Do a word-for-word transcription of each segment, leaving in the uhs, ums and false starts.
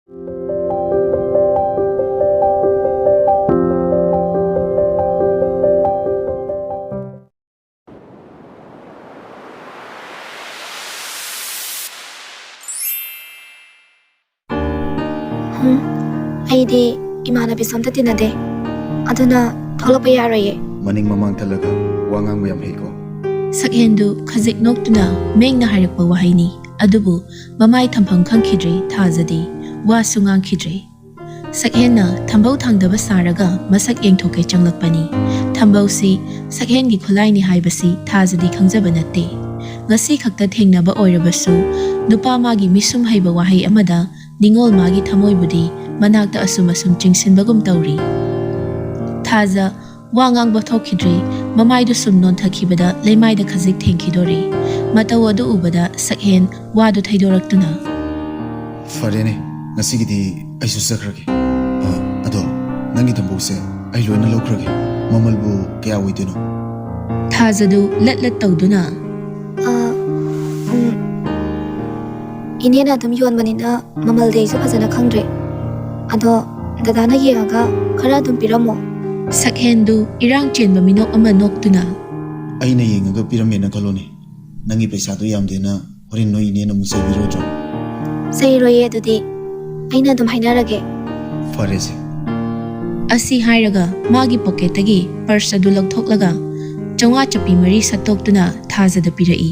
ꯍꯨꯝ, ꯑꯩꯗꯤ ꯏꯃꯥꯟꯅꯕꯤꯁꯨ ꯑꯝꯇ ꯇꯤꯟꯅꯗꯦ, ꯑꯗꯨꯅ ꯊꯣꯛꯂꯛꯄ ꯌꯥꯔꯣꯏꯌꯦ꯫ ꯃꯅꯤꯡ ꯃꯃꯥꯡ ꯊꯜꯂꯒ ꯋꯥ ꯉꯥꯡꯕ ꯌꯥꯝ ꯍꯩꯀꯣ꯫ ꯁꯛꯍꯦꯟꯗꯨ ꯈꯖꯤꯛ ꯅꯣꯛꯇꯨꯅ ꯃꯦꯡꯅ ꯍꯥꯏꯔꯛꯄ ꯋꯥꯍꯩꯅꯤ, ꯑꯗꯨꯕꯨ ꯃꯃꯥꯏ ꯊꯝꯐꯝ ꯈꯪꯈꯤꯗ꯭ꯔꯦ ꯊꯥꯖꯗꯤ꯫ ꯋꯥꯁꯨ ꯉꯥꯡꯈꯤꯗ꯭ꯔꯦ꯫ ꯁꯛꯍꯦꯟꯅ ꯊꯝꯕꯧ ꯊꯥꯡꯗꯕ ꯁꯥꯔꯒ ꯃꯁꯛ ꯌꯦꯡꯊꯣꯛꯀꯦ ꯆꯪꯂꯛꯄꯅꯤ꯫ ꯊꯝꯕꯧꯁꯤ ꯁꯛꯍꯦꯟꯒꯤ ꯈꯨꯠꯂꯥꯏꯅꯤ ꯍꯥꯏꯕꯁꯤ ꯊꯥꯖꯗꯤ ꯈꯪꯖꯕ ꯅꯠꯇꯦ꯫ ꯉꯁꯤ ꯈꯛꯇ ꯊꯦꯡꯅꯕ ꯑꯣꯏꯔꯕꯁꯨ, ꯅꯨꯄꯥ ꯃꯥꯒꯤ ꯃꯤꯁꯨꯝ ꯍꯩꯕ ꯋꯥꯍꯩ ꯑꯃꯗ ꯅꯤꯡꯉꯣꯜ ꯃꯥꯒꯤ ꯊꯃꯣꯏꯕꯨꯗꯤ ꯃꯅꯥꯛꯇ ꯑꯁꯨꯝ ꯑꯁꯨꯝ ꯆꯤꯡꯁꯤꯟꯕꯒꯨꯝ ꯇꯧꯔꯤ꯫ ꯊꯥꯖ ꯋꯥ ꯉꯥꯡꯕ ꯊꯣꯛꯈꯤꯗ꯭ꯔꯤ꯫ ꯃꯃꯥꯏꯗꯨ ꯁꯨꯝ ꯅꯣꯟꯊꯈꯤꯕꯗ ꯂꯩꯃꯥꯏꯗ ꯈꯖꯤꯛ ꯊꯦꯡꯈꯤꯗꯣꯔꯤ꯫ ꯃꯇꯧ ꯑꯗꯨ ꯎꯕꯗ ꯁꯛꯍꯦꯟ ꯋꯥꯗꯨ ꯊꯩꯗꯣꯔꯛꯇꯨꯅ, "ꯐꯔꯦꯅꯦ, ꯉꯁꯤꯒꯤꯗꯤ ꯑꯩꯁꯨ ꯆꯠꯈ꯭ꯔꯒꯦ꯫ ꯑ, ꯑꯗꯣ ꯅꯪꯒꯤ ꯊꯝꯕꯧꯁꯦ ꯑꯩ ꯂꯣꯏꯅ ꯂꯧꯈ꯭ꯔꯒꯦ꯫ ꯃꯃꯜꯕꯨ ꯀꯌꯥ ꯑꯣꯏꯗꯣꯏꯅꯣ?" ꯊꯥꯖꯗꯨ ꯂꯠ ꯂꯠ ꯇꯧꯗꯨꯅ, "ꯑ, ꯎꯝ, ꯏꯅꯦꯅ ꯑꯗꯨꯝ ꯌꯣꯟꯕꯅꯤꯅ ꯃꯃꯜꯗꯤ ꯑꯩꯁꯨ ꯐꯖꯅ ꯈꯪꯗ꯭ꯔꯦ꯫ ꯑꯗꯣ ꯗꯗꯥꯅ ꯌꯦꯡꯉꯒ ꯈꯔ ꯑꯗꯨꯝ ꯄꯤꯔꯝꯃꯣ꯫" ꯁꯛꯍꯦꯟꯗꯨ ꯏꯔꯥꯡ ꯆꯦꯟꯕ ꯃꯤꯅꯣꯛ ꯑꯃ ꯅꯣꯛꯇꯨꯅ, "ꯑꯩꯅ ꯌꯦꯡꯉꯒ ꯄꯤꯔꯝꯃꯦꯅ ꯈꯜꯂꯣꯅꯦ, ꯅꯪꯒꯤ ꯄꯩꯁꯥꯗꯣ ꯌꯥꯝꯗꯦꯅ ꯍꯣꯔꯦꯟ ꯅꯣꯏ ꯏꯅꯦꯅ ꯑꯃꯨꯛ ꯆꯩꯕꯤꯔꯣꯏꯗ꯭ꯔꯣ?" "ꯆꯩꯔꯣꯏꯌꯦ, ꯑꯗꯨꯗꯤ ꯑꯩꯅ ꯑꯗꯨꯝ ꯍꯥꯏꯅꯔꯒꯦ꯫" "ꯐꯔꯦꯁꯦ꯫" ꯑꯁꯤ ꯍꯥꯏꯔꯒ ꯃꯥꯒꯤ ꯄꯣꯀꯦꯠꯇꯒꯤ ꯄꯔꯁ ꯑꯗꯨ ꯂꯧꯊꯣꯛꯂꯒ ꯆꯥꯝꯃꯉꯥ ꯆꯞꯄꯤ ꯃꯔꯤ ꯁꯠꯇꯣꯛꯇꯨꯅ ꯊꯥꯖꯗ ꯄꯤꯔꯛꯏ꯫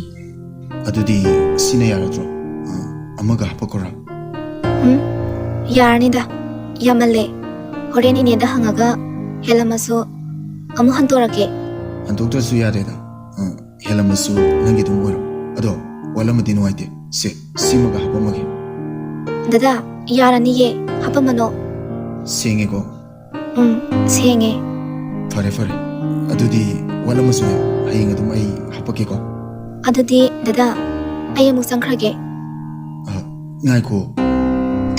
"ꯑꯗꯨꯗꯤ ꯁꯤꯅ ꯌꯥꯔꯗ꯭ꯔꯣ? ꯑ, ꯑꯃꯒ ꯍꯥꯄꯛꯈꯣꯔꯥ?" "ꯎꯝ, ꯌꯥꯔꯅꯤꯗ, ꯌꯥꯝꯃꯜꯂꯦ꯫ ꯍꯣꯔꯦꯟ ꯏꯅꯦꯗ ꯍꯪꯉꯒ ꯍꯦꯜꯂꯝꯃꯁꯨ ꯑꯃꯨꯛ ꯍꯟꯇꯣꯔꯛꯀꯦ꯫" "ꯍꯟꯗꯣꯛꯇ꯭ꯔꯁꯨ ꯌꯥꯔꯦꯗ꯫ ꯑ, ꯍꯦꯜꯂꯝꯃꯁꯨ ꯅꯪꯒꯤ ꯑꯗꯨꯝ ꯑꯣꯏꯔꯣ꯫ ꯑꯗꯣ ꯋꯥꯠꯂꯝꯃꯗꯤ ꯅꯨꯡꯉꯥꯏꯇꯦ꯫ ꯁꯦ, ꯁꯤꯃꯒ ꯍꯥꯄꯝꯃꯒꯦ꯫" "ꯗꯗꯥ, ꯌꯥꯔꯅꯤꯌꯦ, ꯍꯥꯄꯝꯃꯅꯣ꯫" "ꯁꯦꯡꯉꯦꯀꯣ?" "ꯎꯝ, ꯁꯦꯡꯉꯦ꯫" "ꯐꯔꯦ, ꯐꯔꯦ꯫ ꯑꯗꯨꯗꯤ ꯋꯥꯠꯂꯝꯃꯁꯨꯅꯦ, ꯍꯌꯦꯡ ꯑꯗꯨꯝ ꯑꯩ ꯍꯥꯄꯛꯀꯦꯀꯣ꯫" "ꯑꯗꯨꯗꯤ ꯗꯗꯥ, ꯑꯩ ꯑꯃꯨꯛ ꯆꯪꯈ꯭ꯔꯒꯦ꯫" "ꯑ, ꯉꯥꯏꯈꯣ꯫"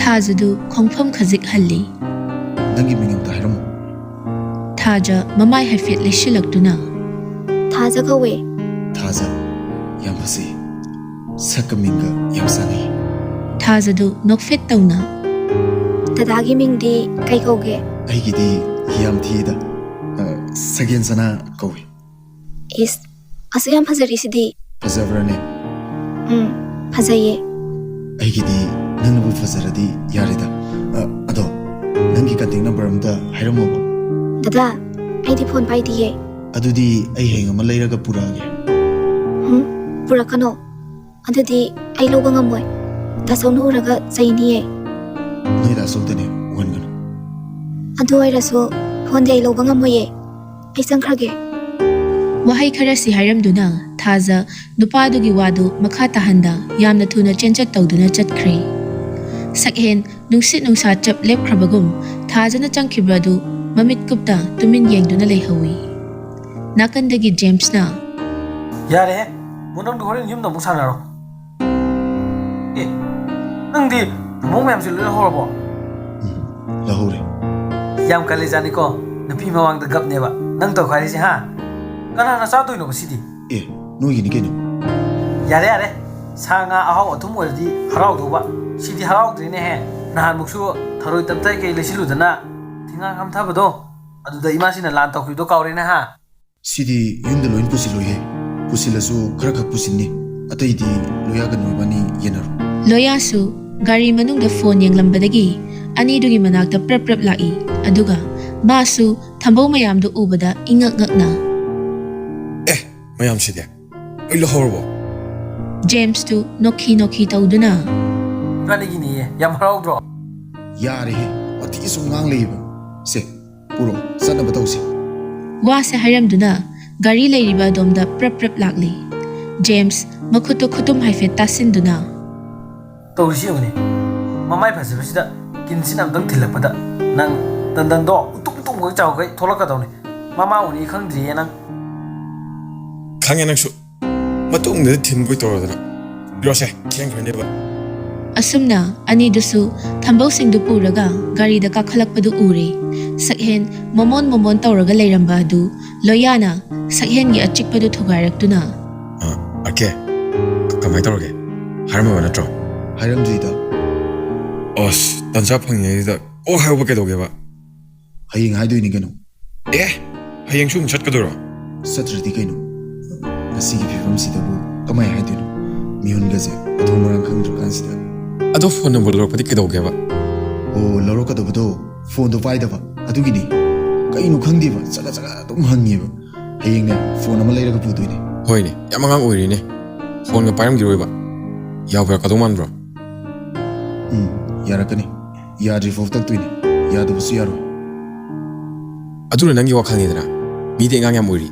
ꯊꯥꯖꯗꯨ ꯈꯣꯡꯐꯝ ꯈꯖꯤꯛ ꯍꯜꯂꯤ꯫ "ꯅꯪꯒꯤ ꯃꯤꯡ ꯑꯝꯇ ꯍꯥꯏꯔꯝꯃꯣ꯫" ꯊꯥꯖ ꯃꯃꯥꯏ ꯍꯥꯏꯐꯦꯠ ꯂꯩꯁꯤꯜꯂꯛꯇꯨꯅ, "ꯊꯥꯖ ꯀꯧꯋꯦ꯫" "ꯊꯥꯖ? ꯌꯥꯝ ꯐꯖꯩ꯫ ꯁꯛꯀ ꯃꯤꯡꯒ ꯌꯥꯝ ꯆꯥꯟꯅꯩ꯫" ꯊꯥꯖꯗꯨ ꯅꯣꯛꯐꯦꯠ ꯇꯧꯅ, ꯗꯗꯥꯒꯤ ꯃꯤꯡꯗꯤ ꯀꯩ ꯀꯧꯒꯦ? ꯑꯩꯒꯤꯗꯤ ꯌꯥꯝ ꯊꯤꯗ꯫ ꯑ, ꯁꯒꯦꯟ ꯁꯅꯥ ꯀꯧꯏ꯫ ꯏꯁ, ꯑꯁꯨꯛ ꯌꯥꯝ ꯐꯖꯔꯤꯁꯤꯗꯤ꯫ ꯐꯖꯕ꯭ꯔꯥꯅꯦ? ꯎꯝ, ꯐꯖꯩꯌꯦ꯫ ꯑꯩꯒꯤꯗꯤ ꯅꯪꯅꯕꯨ ꯐꯖꯔꯗꯤ ꯌꯥꯔꯦꯗ꯫ ꯑ, ꯑꯗꯣ ꯅꯪꯒꯤ contact number ꯑꯝꯇ ꯍꯥꯏꯔꯝꯃꯣꯕ꯫ ꯗꯗꯥ, ꯑꯩꯗꯤ ꯐꯣꯟ ꯄꯥꯏꯗꯤꯌꯦ꯫ ꯑꯗꯨꯗꯤ ꯑꯩ ꯍꯌꯦꯡ ꯑꯃ ꯂꯩꯔꯒ ꯄꯨꯔꯛꯑꯒꯦ꯫ ꯎꯝ, ꯄꯨꯔꯛꯀꯅꯣ꯫ ꯑꯗꯨꯗꯤ ꯑꯩ ꯂꯧꯕ ꯉꯝꯃꯣꯏ꯫ ꯗꯥ ꯆꯧꯅ ꯎꯔꯒ ꯆꯩꯅꯤꯌꯦ꯫ ꯅꯣꯏ ꯗꯥ ꯆꯧꯗꯅꯦ ꯎꯍꯟꯒꯅꯨ꯫ ꯑꯗꯨ ꯑꯣꯏꯔꯁꯨ ꯐꯣꯟꯗꯤ ꯑꯩ ꯂꯧꯕ ꯉꯝꯃꯣꯏꯌꯦ꯫ ꯑꯩ ꯆꯪꯈ꯭ꯔꯒꯦ꯫ ꯋꯥꯍꯩ ꯈꯔꯁꯤ ꯍꯥꯏꯔꯝꯗꯨꯅ ꯊꯥꯖ ꯅꯨꯄꯥꯗꯨꯒꯤ ꯋꯥꯗꯨ ꯃꯈꯥ ꯇꯥꯍꯟꯗ ꯌꯥꯝꯅ ꯊꯨꯅ ꯆꯦꯟꯆꯠ ꯇꯧꯗꯨꯅ ꯆꯠꯈ꯭ꯔꯦ꯫ ꯁꯛꯍꯦꯟ ꯅꯨꯡꯁꯤꯠ ꯅꯨꯡꯁꯥ ꯆꯞ ꯂꯦꯞꯈ꯭ꯔꯕꯒꯨꯝ ꯊꯥꯖꯅ ꯆꯪꯈꯤꯕ ꯑꯗꯨ ꯃꯃꯤꯠ ꯀꯨꯞꯇ ꯇꯨꯃꯤꯟ ꯌꯦꯡꯗꯨꯅ ꯂꯩꯍꯧꯏ꯫ ꯅꯥꯀꯟꯗꯒꯤ ꯖꯦꯝꯁꯅ, ꯌꯥꯔꯦꯍꯦ, ꯃꯣ ꯅꯪꯗꯣ ꯍꯣꯔꯦꯟ ꯌꯨꯝꯗ ꯑꯃꯨꯛ ꯁꯥꯟꯅꯔꯣ꯫ ꯑꯦ, ꯅꯪꯗꯤ ꯅꯃꯧ ꯃꯌꯥꯝꯁꯦ ꯂꯣꯏ ꯂꯧꯍꯧꯔꯕꯣ? ꯎꯝ, ꯂꯧꯍꯧꯔꯦ꯫ ꯌꯥꯝ ꯀꯜꯂꯤꯖꯥꯠꯅꯤꯀꯣ, ꯅꯨꯄꯤ ꯃꯃꯥꯡꯗ ꯒꯞꯅꯦꯕ ꯅꯪ ꯇꯧꯈꯥꯏꯔꯤꯁꯦ, ꯍꯥ? ꯀꯅꯥꯅ ꯆꯥꯗꯣꯏꯅꯣꯕ ꯁꯤꯗꯤ? ꯑꯦ, ꯅꯣꯏꯒꯤꯅꯤ ꯀꯩꯅꯣ꯫ ꯌꯥꯔꯦ ꯌꯥꯔꯦ, ꯁꯥ ꯉꯥ ꯑꯍꯥꯎ ꯑꯊꯨꯝ ꯑꯣꯏꯔꯗꯤ ꯍꯔꯥꯎꯗꯧꯕ, ꯁꯤꯗꯤ ꯍꯔꯥꯎꯗ꯭ꯔꯦꯅꯦꯍꯦ꯫ ꯅꯍꯥꯟꯃꯨꯛꯁꯨ ꯊꯔꯣꯏ ꯇꯞꯇꯥꯏ ꯀꯩ ꯂꯩꯁꯤꯜꯂꯨꯗꯅ ꯊꯤꯉꯥꯡ ꯍꯝꯊꯕꯗꯣ, ꯑꯗꯨꯗ ꯏꯃꯥꯁꯤꯅ ꯂꯥꯟ ꯇꯧꯈꯤꯕꯗꯣ ꯀꯥꯎꯔꯦꯅꯦ, ꯍꯥ? ꯁꯤꯗꯤ ꯌꯨꯝꯗ ꯂꯣꯏ ꯄꯨꯁꯤꯜꯂꯣꯏꯍꯦ꯫ ꯄꯨꯁꯤꯜꯂꯁꯨ ꯈꯔ ꯈꯛ ꯄꯨꯁꯤꯟꯅꯤ, ꯑꯇꯩꯗꯤ ꯂꯣꯌꯥꯒ ꯅꯣꯏꯕꯥꯅꯤ ꯌꯦꯟꯅꯔꯣ꯫ ꯂꯣꯌꯥꯁꯨ ꯒꯥꯔꯤ ꯃꯅꯨꯡꯗ ꯐꯣꯟ ꯌꯦꯡꯂꯝꯕꯗꯒꯤ ꯑꯅꯤꯗꯨꯒꯤ ꯃꯅꯥꯛꯇ ꯄ꯭ꯔꯞ ꯄ꯭ꯔꯞ ꯂꯥꯛꯏ꯫ ꯑꯗꯨꯒ ꯃꯥꯁꯨ ꯊꯝꯕꯧ ꯃꯌꯥꯝꯗꯨ ꯎꯕꯗ ꯏꯉꯛ ꯉꯛꯅ, ꯑꯦ, ꯃꯌꯥꯝꯁꯤꯗꯤ ꯂꯣꯏ ꯂꯧꯍꯧꯔꯕꯣ? ꯖꯦꯝꯁꯇꯨ ꯅꯣꯛꯈꯤ ꯅꯣꯛꯈꯤ ꯇꯧꯗꯨꯅ, ꯏꯕꯥꯅꯤꯒꯤꯅꯤꯌꯦ, ꯌꯥꯝ ꯍꯔꯥꯎꯗ꯭ꯔꯣ? ꯌꯥꯔꯦꯍꯦ, ꯋꯥꯊꯤ ꯁꯨꯝ ꯉꯥꯡ ꯂꯩꯌꯦꯕ꯫ ꯁꯦ, ꯄꯨꯔꯣ, ꯆꯠꯅꯕ ꯇꯧꯁꯤ꯫ ꯋꯥꯁꯦ ꯍꯥꯏꯔꯝꯗꯨꯅ ꯒꯥꯔꯤ ꯂꯩꯔꯤꯕ ꯑꯗꯣꯝꯗ ꯄ꯭ꯔꯞ ꯄ꯭ꯔꯞ ꯂꯥꯛꯂꯤ꯫ ꯖꯦꯝꯁ ꯃꯈꯨꯠꯇꯣ ꯈꯨꯇꯨꯝ ꯍꯥꯏꯐꯦꯠ ꯇꯥꯁꯤꯟꯗꯨꯅ, ꯇꯧꯔꯤꯁꯤ ꯌꯦꯡꯉꯨꯅꯦ, ꯃꯃꯥꯏ ꯐꯖꯕꯁꯤꯗ ꯀꯤꯟꯁꯤꯅ ꯑꯝꯇꯪ ꯊꯤꯜꯂꯛꯄꯗ ꯅꯪ ꯇꯟꯗꯟꯗꯣ ꯎꯇꯨꯝ ꯎꯇꯨꯝꯈꯩ ꯆꯥꯎꯈꯩ ꯊꯣꯛꯂꯛꯀꯗꯧꯅꯤ꯫ ꯃꯃꯥ ꯎꯅꯤ ꯈꯪꯗ꯭ꯔꯤꯌꯦ ꯅꯪ꯫ ꯈꯪꯉꯦ ꯅꯪꯁꯨ, ꯃꯇꯨꯡꯗꯗꯤ ꯊꯤꯟꯕꯣꯏ ꯇꯧꯔꯗꯅ꯫ ꯕ꯭ꯔꯣꯁꯦ, ꯊꯦꯡꯈ꯭ꯔꯅꯦꯕ꯫ ꯑꯁꯨꯝꯅ ꯑꯅꯤꯗꯨꯁꯨ ꯊꯝꯕꯧꯁꯤꯡꯗꯨ ꯄꯨꯔꯒ ꯒꯥꯔꯤꯗ ꯀꯥꯈꯠꯂꯛꯄꯗꯨ ꯎꯔꯦ꯫ ꯁꯛꯍꯦꯟ ꯃꯣꯃꯣꯟ ꯃꯣꯃꯣꯟ ꯇꯧꯔꯒ ꯂꯩꯔꯝꯕ ꯑꯗꯨ ꯂꯣꯌꯥꯅ ꯁꯛꯍꯦꯟꯒꯤ ꯑꯆꯤꯛꯄꯗꯨ ꯊꯨꯒꯥꯏꯔꯛꯇꯨꯅ, ꯑꯥ, ꯑꯥꯔ ꯀꯦ, ꯀ-, ꯀꯃꯥꯏꯅ ꯇꯧꯔꯒꯦ? ꯍꯥꯏꯔꯝꯃꯕ ꯅꯠꯇ꯭ꯔꯣ? ꯍꯥꯏꯔꯝꯗ꯭ꯔꯤꯗ꯫ ꯑꯁ, ꯇꯟꯖꯥ ꯐꯪꯉꯤꯉꯩꯁꯤꯗ ꯀꯣꯛ ꯍꯥꯏꯍꯧꯕ ꯀꯩꯗꯧꯒꯦꯕ? ꯍꯌꯦꯡ ꯍꯥꯏꯗꯣꯏꯅꯤ ꯀꯩꯅꯣ꯫ ꯑꯦ, ꯍꯌꯦꯡꯁꯨ ꯑꯃꯨꯛ ꯆꯠꯀꯗꯣꯏꯔꯣ? ꯆꯠꯇ꯭ꯔꯗꯤ ꯀꯩꯅꯣ? ꯉꯁꯤꯒꯤ ꯐꯤꯕꯝꯁꯤꯗꯕꯨ ꯀꯃꯥꯏ ꯍꯥꯏꯗꯣꯏꯅꯣ? ꯃꯤꯍꯨꯟꯒꯁꯦ ꯃꯊꯣꯡ ꯃꯔꯥꯡ ꯈꯪꯗ꯭ꯔꯀꯥꯟꯁꯤꯗ꯫ ꯑꯗꯣ ꯐꯣꯟ ꯅꯝꯕꯔ ꯂꯧꯔꯛꯄꯗꯤ ꯀꯩꯗꯧꯒꯦꯕ? ꯑꯣ, ꯂꯧꯔꯛꯀꯗꯕꯗꯣ ꯐꯣꯟꯗꯣ ꯄꯥꯏꯗꯕ, ꯑꯗꯨꯒꯤꯅꯤ꯫ ꯀꯩꯅꯣ ꯈꯪꯗꯦꯕ, ꯆꯒꯠ ꯆꯒꯠ ꯑꯗꯨꯝ ꯍꯪꯉꯦꯕ꯫ ꯍꯌꯦꯡꯅꯦ, ꯐꯣꯟ ꯑꯃ ꯂꯩꯔꯒ ꯄꯨꯗꯣꯏꯅꯦ꯫ ꯍꯣꯏꯅꯦ, ꯌꯥꯝ ꯑꯉꯥꯡ ꯑꯣꯏꯔꯤꯅꯦ꯫ ꯐꯣꯟꯒ ꯄꯥꯏꯔꯝꯈꯤꯔꯣꯏꯕ꯫ ꯌꯥꯕꯨ ꯌꯥꯔꯛꯀꯗꯧ ꯃꯥꯟꯕ꯭ꯔꯣ? ꯎꯝ, ꯌꯥꯔꯛꯀꯅꯤ꯫ ꯌꯥꯗ꯭ꯔꯤꯐꯥꯎ ꯇꯛꯇꯣꯏꯅꯤ꯫ ꯌꯥꯗꯕꯁꯨ ꯌꯥꯔꯣꯏ꯫ ꯑꯗꯨꯅ ꯅꯪꯒꯤ ꯋꯥꯈꯜꯅꯤꯗꯅ꯫ ꯃꯤꯗꯤ ꯑꯉꯥꯡ ꯌꯥꯝ ꯑꯣꯏꯔꯤ꯫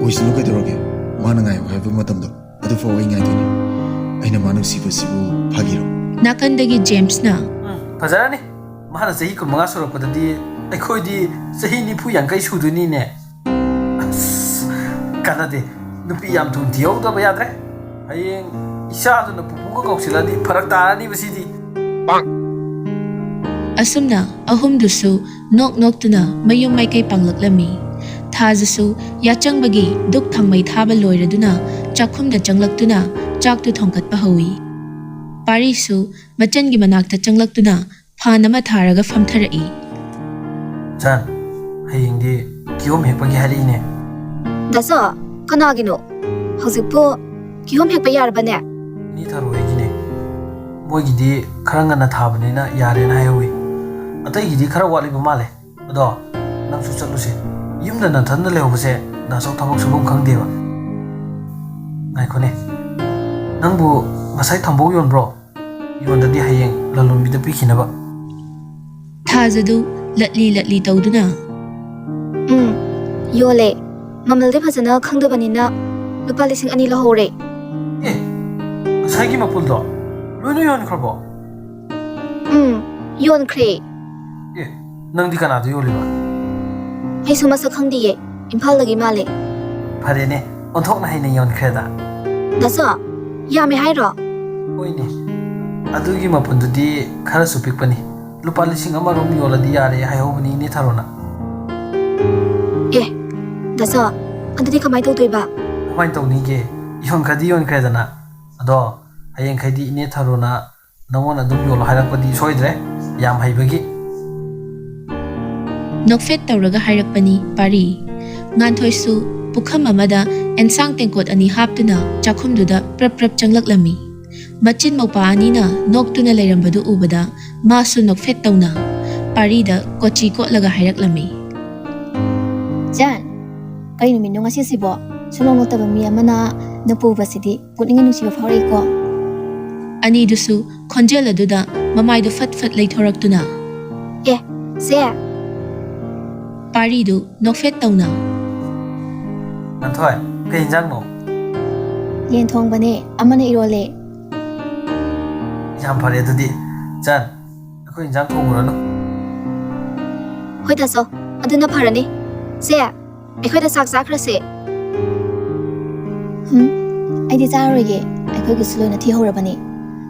ꯑꯣꯏꯁꯅꯨ ꯀꯩꯗꯧꯔꯒꯦ? ꯃꯥꯅ ꯉꯥꯏꯌꯨ ꯍꯥꯏꯕ ꯃꯇꯝꯗꯣ, ꯑꯗꯨꯐꯥꯎ ꯑꯩ ꯉꯥꯏꯗꯣꯏꯅꯤ꯫ ꯑꯩꯅ ꯃꯥ ꯅꯨꯡꯁꯤꯕꯁꯤꯕꯨ ꯐꯥꯒꯤꯔꯣ? ꯅꯥꯀꯟꯗꯒꯤ ꯖꯦꯝꯁꯅ, ꯎꯝ, ꯐꯖꯔꯅꯤ꯫ ꯃꯥꯅ ꯆꯍꯤ ꯀꯨꯟꯃꯉꯥ ꯁꯨꯔꯛꯄꯗꯗꯤ ꯑꯩꯈꯣꯏꯗꯤ ꯆꯍꯤ ꯅꯤꯐꯨ ꯌꯥꯡꯈꯩ ꯁꯨꯗꯣꯏꯅꯤꯅꯦ꯫ ꯑꯁ, ꯀꯥꯟꯅꯗꯦ꯫ ꯅꯨꯄꯤ ꯌꯥꯝ ꯊꯨꯅ ꯊꯤꯍꯧꯗꯕ ꯌꯥꯗ꯭ꯔꯦ꯫ ꯍꯌꯦꯡ ꯏꯆꯥꯗꯨꯅ ꯄꯨꯄꯨꯒ ꯀꯧꯁꯤꯜꯂꯗꯤ ꯐꯔꯛ ꯇꯥꯔꯅꯤꯕ ꯁꯤꯗꯤ꯫ ꯑꯁꯨꯝꯅ ꯑꯍꯨꯝꯗꯨꯁꯨ ꯅꯣꯛ ꯅꯣꯛꯇꯨꯅ ꯃꯌꯨꯝ ꯃꯥꯏꯀꯩ ꯄꯥꯡꯂꯛꯂꯝꯃꯤ꯫ ꯊꯥꯖꯁꯨ ꯌꯥꯆꯪꯕꯒꯤ ꯗꯨꯛ ꯊꯥꯡꯃꯩ ꯊꯥꯕ ꯂꯣꯏꯔꯗꯨꯅ ꯆꯥꯛꯈꯨꯝꯗ ꯆꯪꯂꯛꯇꯨꯅ ꯆꯥꯛꯇꯨ ꯊꯣꯡꯒꯠꯄ ꯍꯧꯏ꯫ ꯄꯥꯔꯤꯁꯨ ꯃꯆꯟꯒꯤ ꯃꯅꯥꯛꯇ ꯆꯪꯂꯛꯇꯨꯅ ꯐꯥꯟ ꯑꯃ ꯊꯥꯔꯒ ꯐꯝꯊꯔꯛꯏ꯫ ꯆꯟ, ꯍꯌꯦꯡꯗꯤ ꯀꯤꯍꯣꯝ ꯍꯦꯛꯄꯒꯤ ꯍꯥꯏꯔꯛꯏꯅꯦ꯫ ꯗꯥꯆꯧ, ꯀꯅꯥꯒꯤꯅꯣ? ꯍꯧꯖꯤꯛꯄꯨ ꯀꯤꯍꯣꯝ ꯍꯦꯛꯄ ꯌꯥꯔꯕꯅꯦ? ꯏꯅꯦ ꯊꯔꯣ ꯍꯣꯏꯒꯤꯅꯦ꯫ ꯃꯣꯏꯒꯤꯗꯤ ꯈꯔ ꯉꯟꯅ ꯊꯥꯕꯅꯤꯅ ꯌꯥꯔꯦꯅ ꯍꯥꯏꯍꯧꯋꯤ꯫ ꯑꯇꯩꯒꯤꯗꯤ ꯈꯔ ꯋꯥꯠꯂꯤꯕ ꯃꯥꯜꯂꯦ꯫ ꯑꯗꯣ ꯅꯪꯁꯨ ꯆꯠꯂꯨꯁꯦ꯫ ꯌꯨꯝꯗ ꯅꯊꯟꯗ ꯂꯩꯍꯧꯕꯁꯦ ꯗꯥꯆꯧ ꯊꯕꯛ ꯁꯨꯐꯝ ꯈꯪꯗꯦꯕ꯫ ꯉꯥꯏꯈꯣꯅꯦ, ꯅꯪꯕꯨ ꯉꯁꯥꯏ ꯊꯝꯕꯧ ꯌꯣꯟꯕ꯭ꯔꯣ? ꯌꯣꯟꯗꯗꯤ ꯍꯌꯦꯡ ꯂꯂꯣꯟꯕꯤꯗ ꯄꯤꯈꯤꯅꯕ꯫ ꯊꯥꯖꯗꯨ ꯂꯠꯂꯤ ꯂꯠꯂꯤ ꯇꯧꯗꯨꯅ, ꯎꯝ, ꯌꯣꯜꯂꯦ꯫ ꯃꯃꯜꯗꯤ ꯐꯖꯅ ꯈꯪꯗꯕꯅꯤꯅ ꯂꯨꯄꯥ ꯂꯤꯁꯤꯡ ꯑꯅꯤ ꯂꯧꯍꯧꯔꯦ꯫ ꯑꯦ, ꯉꯁꯥꯏꯒꯤ ꯃꯄꯨꯜꯗꯣ ꯂꯣꯏꯅ ꯌꯣꯟꯈ꯭ꯔꯕꯣ? ꯎꯝ, ꯌꯣꯟꯈ꯭ꯔꯦ꯫ ꯑꯦ, ꯅꯪꯗꯤ ꯀꯅꯥꯗ ꯌꯣꯜꯂꯤꯕ? ꯑꯩꯁꯨ ꯃꯁꯛ ꯈꯪꯗꯤꯌꯦ, ꯏꯝꯐꯥꯜꯗꯒꯤ ꯃꯥꯜꯂꯦ꯫ ꯐꯔꯦꯅꯦ, ꯑꯣꯟꯊꯣꯛꯅ ꯍꯩꯅ ꯌꯣꯟꯈ꯭ꯔꯦꯗ꯫ ꯗꯥꯆꯧ, ꯌꯥꯝꯃꯦ ꯍꯥꯏꯔꯣ? ꯍꯣꯏꯅꯦ, ꯑꯗꯨꯒꯤ ꯃꯄꯨꯟꯗꯨꯗꯤ ꯈꯔꯁꯨ ꯄꯤꯛꯄꯅꯤ꯫ ꯂꯨꯄꯥ ꯂꯤꯁꯤꯡ ꯑꯃꯔꯣꯝ ꯌꯣꯜꯂꯗꯤ ꯌꯥꯔꯦ ꯍꯥꯏꯍꯧꯕꯅꯤ ꯏꯅꯦ ꯊꯔꯣꯅ꯫ ꯑꯦ, ꯗꯥꯆꯧ, ꯑꯗꯨꯗꯤ ꯀꯃꯥꯏ ꯇꯧꯗꯣꯏꯕ? ꯀꯃꯥꯏꯅ ꯇꯧꯅꯤꯒꯦ? ꯌꯣꯟꯈ꯭ꯔꯗꯤ ꯌꯣꯟꯈ꯭ꯔꯦꯗꯅ꯫ ꯑꯗꯣ ꯍꯌꯦꯡꯈꯩꯗꯤ ꯏꯅꯦ ꯊꯔꯣꯅ ꯅꯉꯣꯟꯗ ꯑꯗꯨꯝ ꯌꯣꯜꯂꯣ ꯍꯥꯏꯔꯛꯄꯗꯤ ꯁꯣꯏꯗ꯭ꯔꯦ, ꯌꯥꯝ ꯍꯩꯕꯒꯤ꯫ ꯅꯣꯛꯐꯦꯠ ꯇꯧꯔꯒ ꯍꯥꯏꯔꯛꯄꯅꯤ ꯄꯥꯔꯤ꯫ ꯉꯥꯟꯊꯣꯏꯁꯨ ꯄꯨꯈꯝ ꯑꯃꯗ ꯑꯦꯟꯁꯥꯡ ꯇꯦꯡꯀꯣꯠ ꯑꯅꯤ ꯍꯥꯞꯇꯨꯅ ꯆꯥꯛꯈꯨꯝꯗꯨꯗ ꯄ꯭ꯔꯞ ꯄ꯭ꯔꯞ ꯆꯪꯂꯛꯂꯝꯃꯤ꯫ ꯃꯆꯤꯟ ꯃꯧꯄꯥ ꯑꯅꯤꯅ ꯅꯣꯛꯇꯨꯅ ꯂꯩꯔꯝꯕꯗꯨ ꯎꯕꯗ ꯃꯥꯁꯨ ꯅꯣꯛꯐꯦꯠ ꯇꯧꯅ ꯄꯥꯔꯤꯗ ꯀꯣꯆꯤ ꯀꯣꯠꯂꯒ ꯍꯥꯏꯔꯛꯂꯝꯃꯤ꯫ ꯆꯟ, ꯀꯔꯤ ꯅꯨꯃꯤꯠꯅꯣ ꯉꯁꯤꯁꯤꯕꯣ? ꯁꯨꯡꯅꯣꯛ ꯅꯣꯛꯇꯕ ꯃꯤ ꯑꯃꯅ ꯅꯄꯨꯕꯁꯤꯗꯤ ꯄꯨꯛꯅꯤꯡ ꯅꯨꯡꯁꯤꯕ ꯐꯥꯎꯔꯛꯏꯀꯣ꯫ ꯑꯅꯤꯗꯨꯁꯨ ꯈꯣꯟꯖꯦꯜ ꯑꯗꯨꯗ ꯃꯃꯥꯏꯗꯨ ꯐꯠ ꯐꯠ ꯂꯩꯊꯣꯔꯛꯇꯨꯅ ꯑꯦ, ꯁꯦ꯫ ꯄꯥꯔꯤꯗꯨ ꯅꯣꯛꯐꯦꯠ ꯇꯧꯅ꯫ ꯉꯥꯟꯊꯣꯏ, ꯀꯩ ꯏꯟꯖꯥꯡꯅꯣ? ꯌꯦꯟ ꯊꯣꯡꯕꯅꯦ, ꯑꯃꯅ ꯏꯔꯣꯜꯂꯦ꯫ ꯌꯥꯝ ꯐꯔꯦ ꯑꯗꯨꯗꯤ꯫ ꯆꯟ, ꯑꯩꯈꯣꯏ ꯏꯟꯖꯥꯡ ꯊꯣꯡꯉꯨꯔꯅꯨ꯫ ꯍꯣꯏ ꯇꯥꯆꯧ, ꯑꯗꯨꯅ ꯐꯔꯅꯤ꯫ ꯁꯦ, ꯑꯩꯈꯣꯏꯗ ꯆꯥꯛ ꯆꯥꯈ꯭ꯔꯁꯦ꯫ ꯍꯨꯝ, ꯑꯩꯗꯤ ꯆꯥꯔꯔꯣꯏꯒꯦ꯫ ꯑꯩꯈꯣꯏꯒꯤꯁꯨ ꯂꯣꯏꯅ ꯊꯤꯍꯧꯔꯕꯅꯤ꯫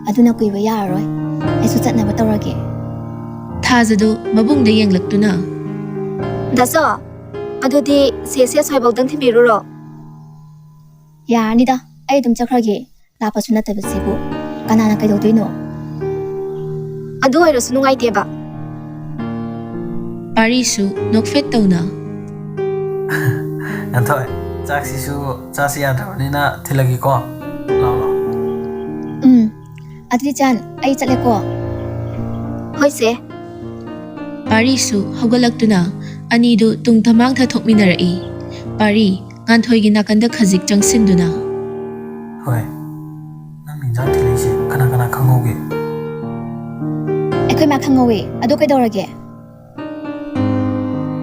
ꯑꯗꯨꯅ ꯀꯨꯏꯕ ꯌꯥꯔꯔꯣꯏ꯫ ꯑꯩꯁꯨ ꯆꯠꯅꯕ ꯇꯧꯔꯒꯦ꯫ ꯊꯥꯖꯗꯨ ꯃꯕꯨꯡꯗ ꯌꯦꯡꯂꯛꯇꯨꯅ꯫ ꯗꯥꯆꯧ, ꯑꯗꯨꯗꯤ ꯁꯦꯁꯦ ꯑꯁ꯭ꯋꯥꯏꯐꯥꯎꯗꯪ ꯊꯤꯟꯕꯤꯔꯨꯔꯣ꯫ ꯌꯥꯔꯅꯤꯗ, ꯑꯩ ꯑꯗꯨꯝ ꯆꯠꯈ꯭ꯔꯒꯦ꯫ ꯂꯥꯞꯄꯁꯨ ꯅꯠꯇꯕꯁꯤꯕꯨ ꯀꯅꯥꯅ ꯀꯩꯗꯧꯗꯣꯏꯅꯣ? ꯑꯗꯨ ꯑꯣꯏꯔꯁꯨ ꯅꯨꯡꯉꯥꯏꯇꯦꯕ꯫ ꯄꯥꯔꯤꯁꯨ ꯅꯣꯛꯐꯦꯠ ꯇꯧꯅ꯫ ꯉꯥꯟꯊꯣꯏ, ꯆꯥꯛꯁꯤꯁꯨ ꯆꯥꯁꯤ ꯌꯥꯗ꯭ꯔꯕꯅꯤꯅ ꯊꯤꯜꯂꯒꯦꯀꯣ꯫ ꯂꯥꯎ, ꯂꯥꯎ꯫ ꯎꯝ, ꯑꯗꯨꯗꯤ ꯆꯥꯟ, ꯑꯩ ꯆꯠꯂꯦꯀꯣ꯫ ꯍꯣꯏ ꯆꯦ꯫ ꯄꯥꯔꯤꯁꯨ ꯍꯧꯒꯠꯂꯛꯇꯨꯅ ꯑꯅꯤꯗꯨ ꯇꯨꯡ ꯊꯃꯥꯡ ꯊꯥꯊꯣꯛꯃꯤꯟꯅꯔꯛꯏ꯫ ꯄꯥꯔꯤ ꯉꯥꯟꯊꯣꯏꯒꯤ ꯅꯥꯀꯟꯗ ꯈꯖꯤꯛ ꯆꯪꯁꯤꯟꯗꯨꯅ꯫ ꯍꯣꯏ, ꯅꯪ ꯏꯟꯖꯥꯡ ꯊꯤꯜꯂꯛꯏꯁꯦ ꯀꯅꯥ ꯀꯅꯥ ꯈꯪꯍꯧꯒꯦ? ꯑꯩꯈꯣꯏ ꯃꯥ ꯈꯪꯍꯧꯋꯦ꯫ ꯑꯗꯨ ꯀꯩꯗꯧꯔꯒꯦ?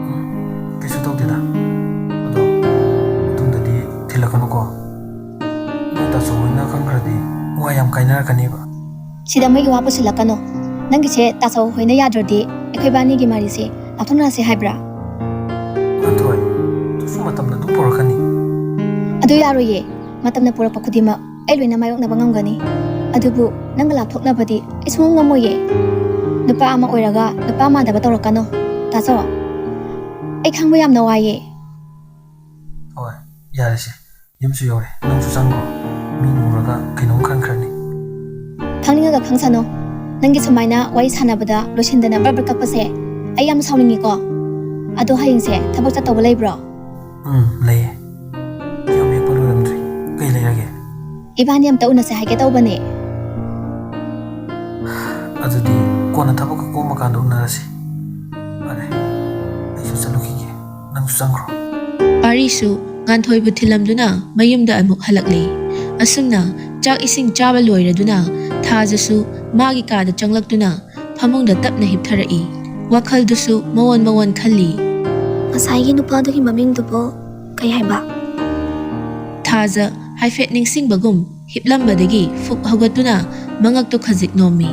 ꯎꯝ, ꯀꯩꯁꯨ ꯇꯧꯗꯦꯗ꯫ ꯑꯗꯣ ꯃꯇꯨꯡꯗꯗꯤ ꯊꯤꯜꯂꯛꯀꯅꯨꯀꯣ꯫ ꯅꯣꯏ ꯇꯥꯆꯧ ꯍꯣꯏꯅ ꯈꯪꯈ꯭ꯔꯗꯤ ꯋꯥ ꯌꯥꯝ ꯀꯥꯏꯅꯔꯛꯀꯅꯦꯕ꯫ ꯁꯤꯗ ꯃꯣꯏꯒꯤ ꯋꯥ ꯄꯨꯁꯤꯜꯂꯛꯀꯅꯣ꯫ ꯅꯪꯒꯤꯁꯦ ꯇꯥꯆꯧ ꯍꯣꯏꯅ ꯌꯥꯗ꯭ꯔꯗꯤ ꯑꯩꯈꯣꯏ ꯕꯥꯅꯤꯒꯤ ꯃꯔꯤꯁꯦ ꯂꯥꯞꯊꯣꯛꯅꯔꯁꯦ ꯍꯥꯏꯕ꯭ꯔꯥ? ꯉꯥꯟꯊꯣꯏ, ꯑꯗꯨꯁꯨ ꯃꯇꯝꯅ ꯑꯗꯨꯝ ꯄꯨꯔꯛꯀꯅꯤ꯫ ꯑꯗꯨ ꯌꯥꯔꯣꯏꯌꯦ꯫ ꯃꯇꯝꯅ ꯄꯨꯔꯛꯄ ꯈꯨꯗꯤꯡꯃꯛ ꯑꯩ ꯂꯣꯏꯅ ꯃꯥꯌꯣꯛꯅꯕ ꯉꯝꯒꯅꯤ꯫ ꯑꯗꯨꯕꯨ ꯅꯪꯒ ꯂꯥꯞꯊꯣꯛꯅꯕꯗꯤ ꯑꯩ ꯁꯨꯡꯉꯝ ꯉꯝꯃꯣꯏꯌꯦ꯫ ꯅꯨꯄꯥ ꯑꯃ ꯑꯣꯏꯔꯒ ꯅꯨꯄꯥ ꯃꯥꯟꯗꯕ ꯇꯧꯔꯛꯀꯅꯣ꯫ ꯇꯥꯆꯧ, ꯑꯩ ꯈꯪꯕ ꯌꯥꯝꯅ ꯋꯥꯏꯌꯦ꯫ ꯍꯣꯏ, ꯌꯥꯔꯦꯁꯦ꯫ ꯌꯨꯝꯁꯨ ꯌꯧꯔꯦ꯫ ꯅꯪꯁꯨ ꯆꯪꯈ꯭ꯔꯣ꯫ ꯃꯤ ꯎꯔꯒ ꯀꯩꯅꯣꯝ ꯈꯟꯈ꯭ꯔꯅꯤ꯫ ꯈꯪꯅꯤꯡꯉꯒ ꯈꯪꯁꯅꯨ꯫ ꯅꯪꯒꯤ ꯁꯨꯃꯥꯏꯅ ꯋꯥꯔꯤ ꯁꯥꯟꯅꯕꯗ ꯂꯣꯏꯁꯤꯟꯗꯅ ꯕꯔ ꯕꯔ ꯀꯞꯄꯁꯦ ꯑꯩ ꯌꯥꯝ ꯁꯥꯎꯅꯤꯡꯉꯤꯀꯣ꯫ ꯑꯗꯣ ꯍꯌꯦꯡꯁꯦ ꯊꯕꯛ ꯆꯠꯇꯧꯕ ꯂꯩꯕ꯭ꯔꯣ? ꯎꯝ, ꯂꯩꯌꯦ꯫ ꯌꯥꯝ ꯍꯦꯛꯄ ꯂꯣꯏꯔꯝꯗ꯭ꯔꯤ꯫ ꯀꯩ ꯂꯩꯔꯒꯦ? ꯏꯕꯥꯅꯤ ꯑꯝꯇ ꯎꯅꯁꯦ ꯍꯥꯏꯒꯦ ꯇꯧꯕꯅꯦ꯫ ꯑꯗꯨꯗꯤ ꯀꯣꯟꯅ ꯊꯕꯛꯀ ꯀꯣꯝꯃꯀꯥꯟꯗ ꯎꯅꯔꯁꯤ꯫ ꯐꯔꯦ, ꯑꯩꯁꯨ ꯆꯠꯂꯨꯈꯤꯒꯦ꯫ ꯅꯪꯁꯨ ꯆꯪꯈ꯭ꯔꯣ꯫ ꯄꯥꯔꯤꯁꯨ ꯉꯥꯟꯊꯣꯏꯕꯨ ꯊꯤꯜꯂꯝꯗꯨꯅ ꯃꯌꯨꯝꯗ ꯑꯃꯨꯛ ꯍꯜꯂꯛꯂꯦ꯫ ꯑꯁꯨꯝꯅ ꯆꯥꯛ ꯏꯁꯤꯡ ꯆꯥꯕ ꯂꯣꯏꯔꯗꯨꯅ ꯊꯥꯖꯁꯨ ꯃꯥꯒꯤ ꯀꯥꯗ ꯆꯪꯂꯛꯇꯨꯅ ꯐꯃꯨꯡꯗ ꯇꯞꯅ ꯍꯤꯞꯊꯔꯛꯏ꯫ ꯋꯥꯈꯜꯗꯨꯁꯨ ꯃꯋꯣꯟ ꯃꯋꯣꯟ ꯈꯜꯂꯤ꯫ ꯉꯁꯥꯏꯒꯤ ꯅꯨꯄꯥꯗꯨꯒꯤ ꯃꯃꯤꯡꯗꯨꯕꯨ ꯀꯩ ꯍꯥꯏꯕ? ꯊꯥꯖ ꯍꯥꯏꯐꯦꯠ ꯅꯤꯡꯁꯤꯡꯕꯒꯨꯝ ꯍꯤꯞꯂꯝꯕꯗꯒꯤ ꯐꯨꯛ ꯍꯧꯒꯠꯇꯨꯅ ꯃꯉꯛꯇꯨ ꯈꯖꯤꯛ ꯅꯣꯝꯃꯤ꯫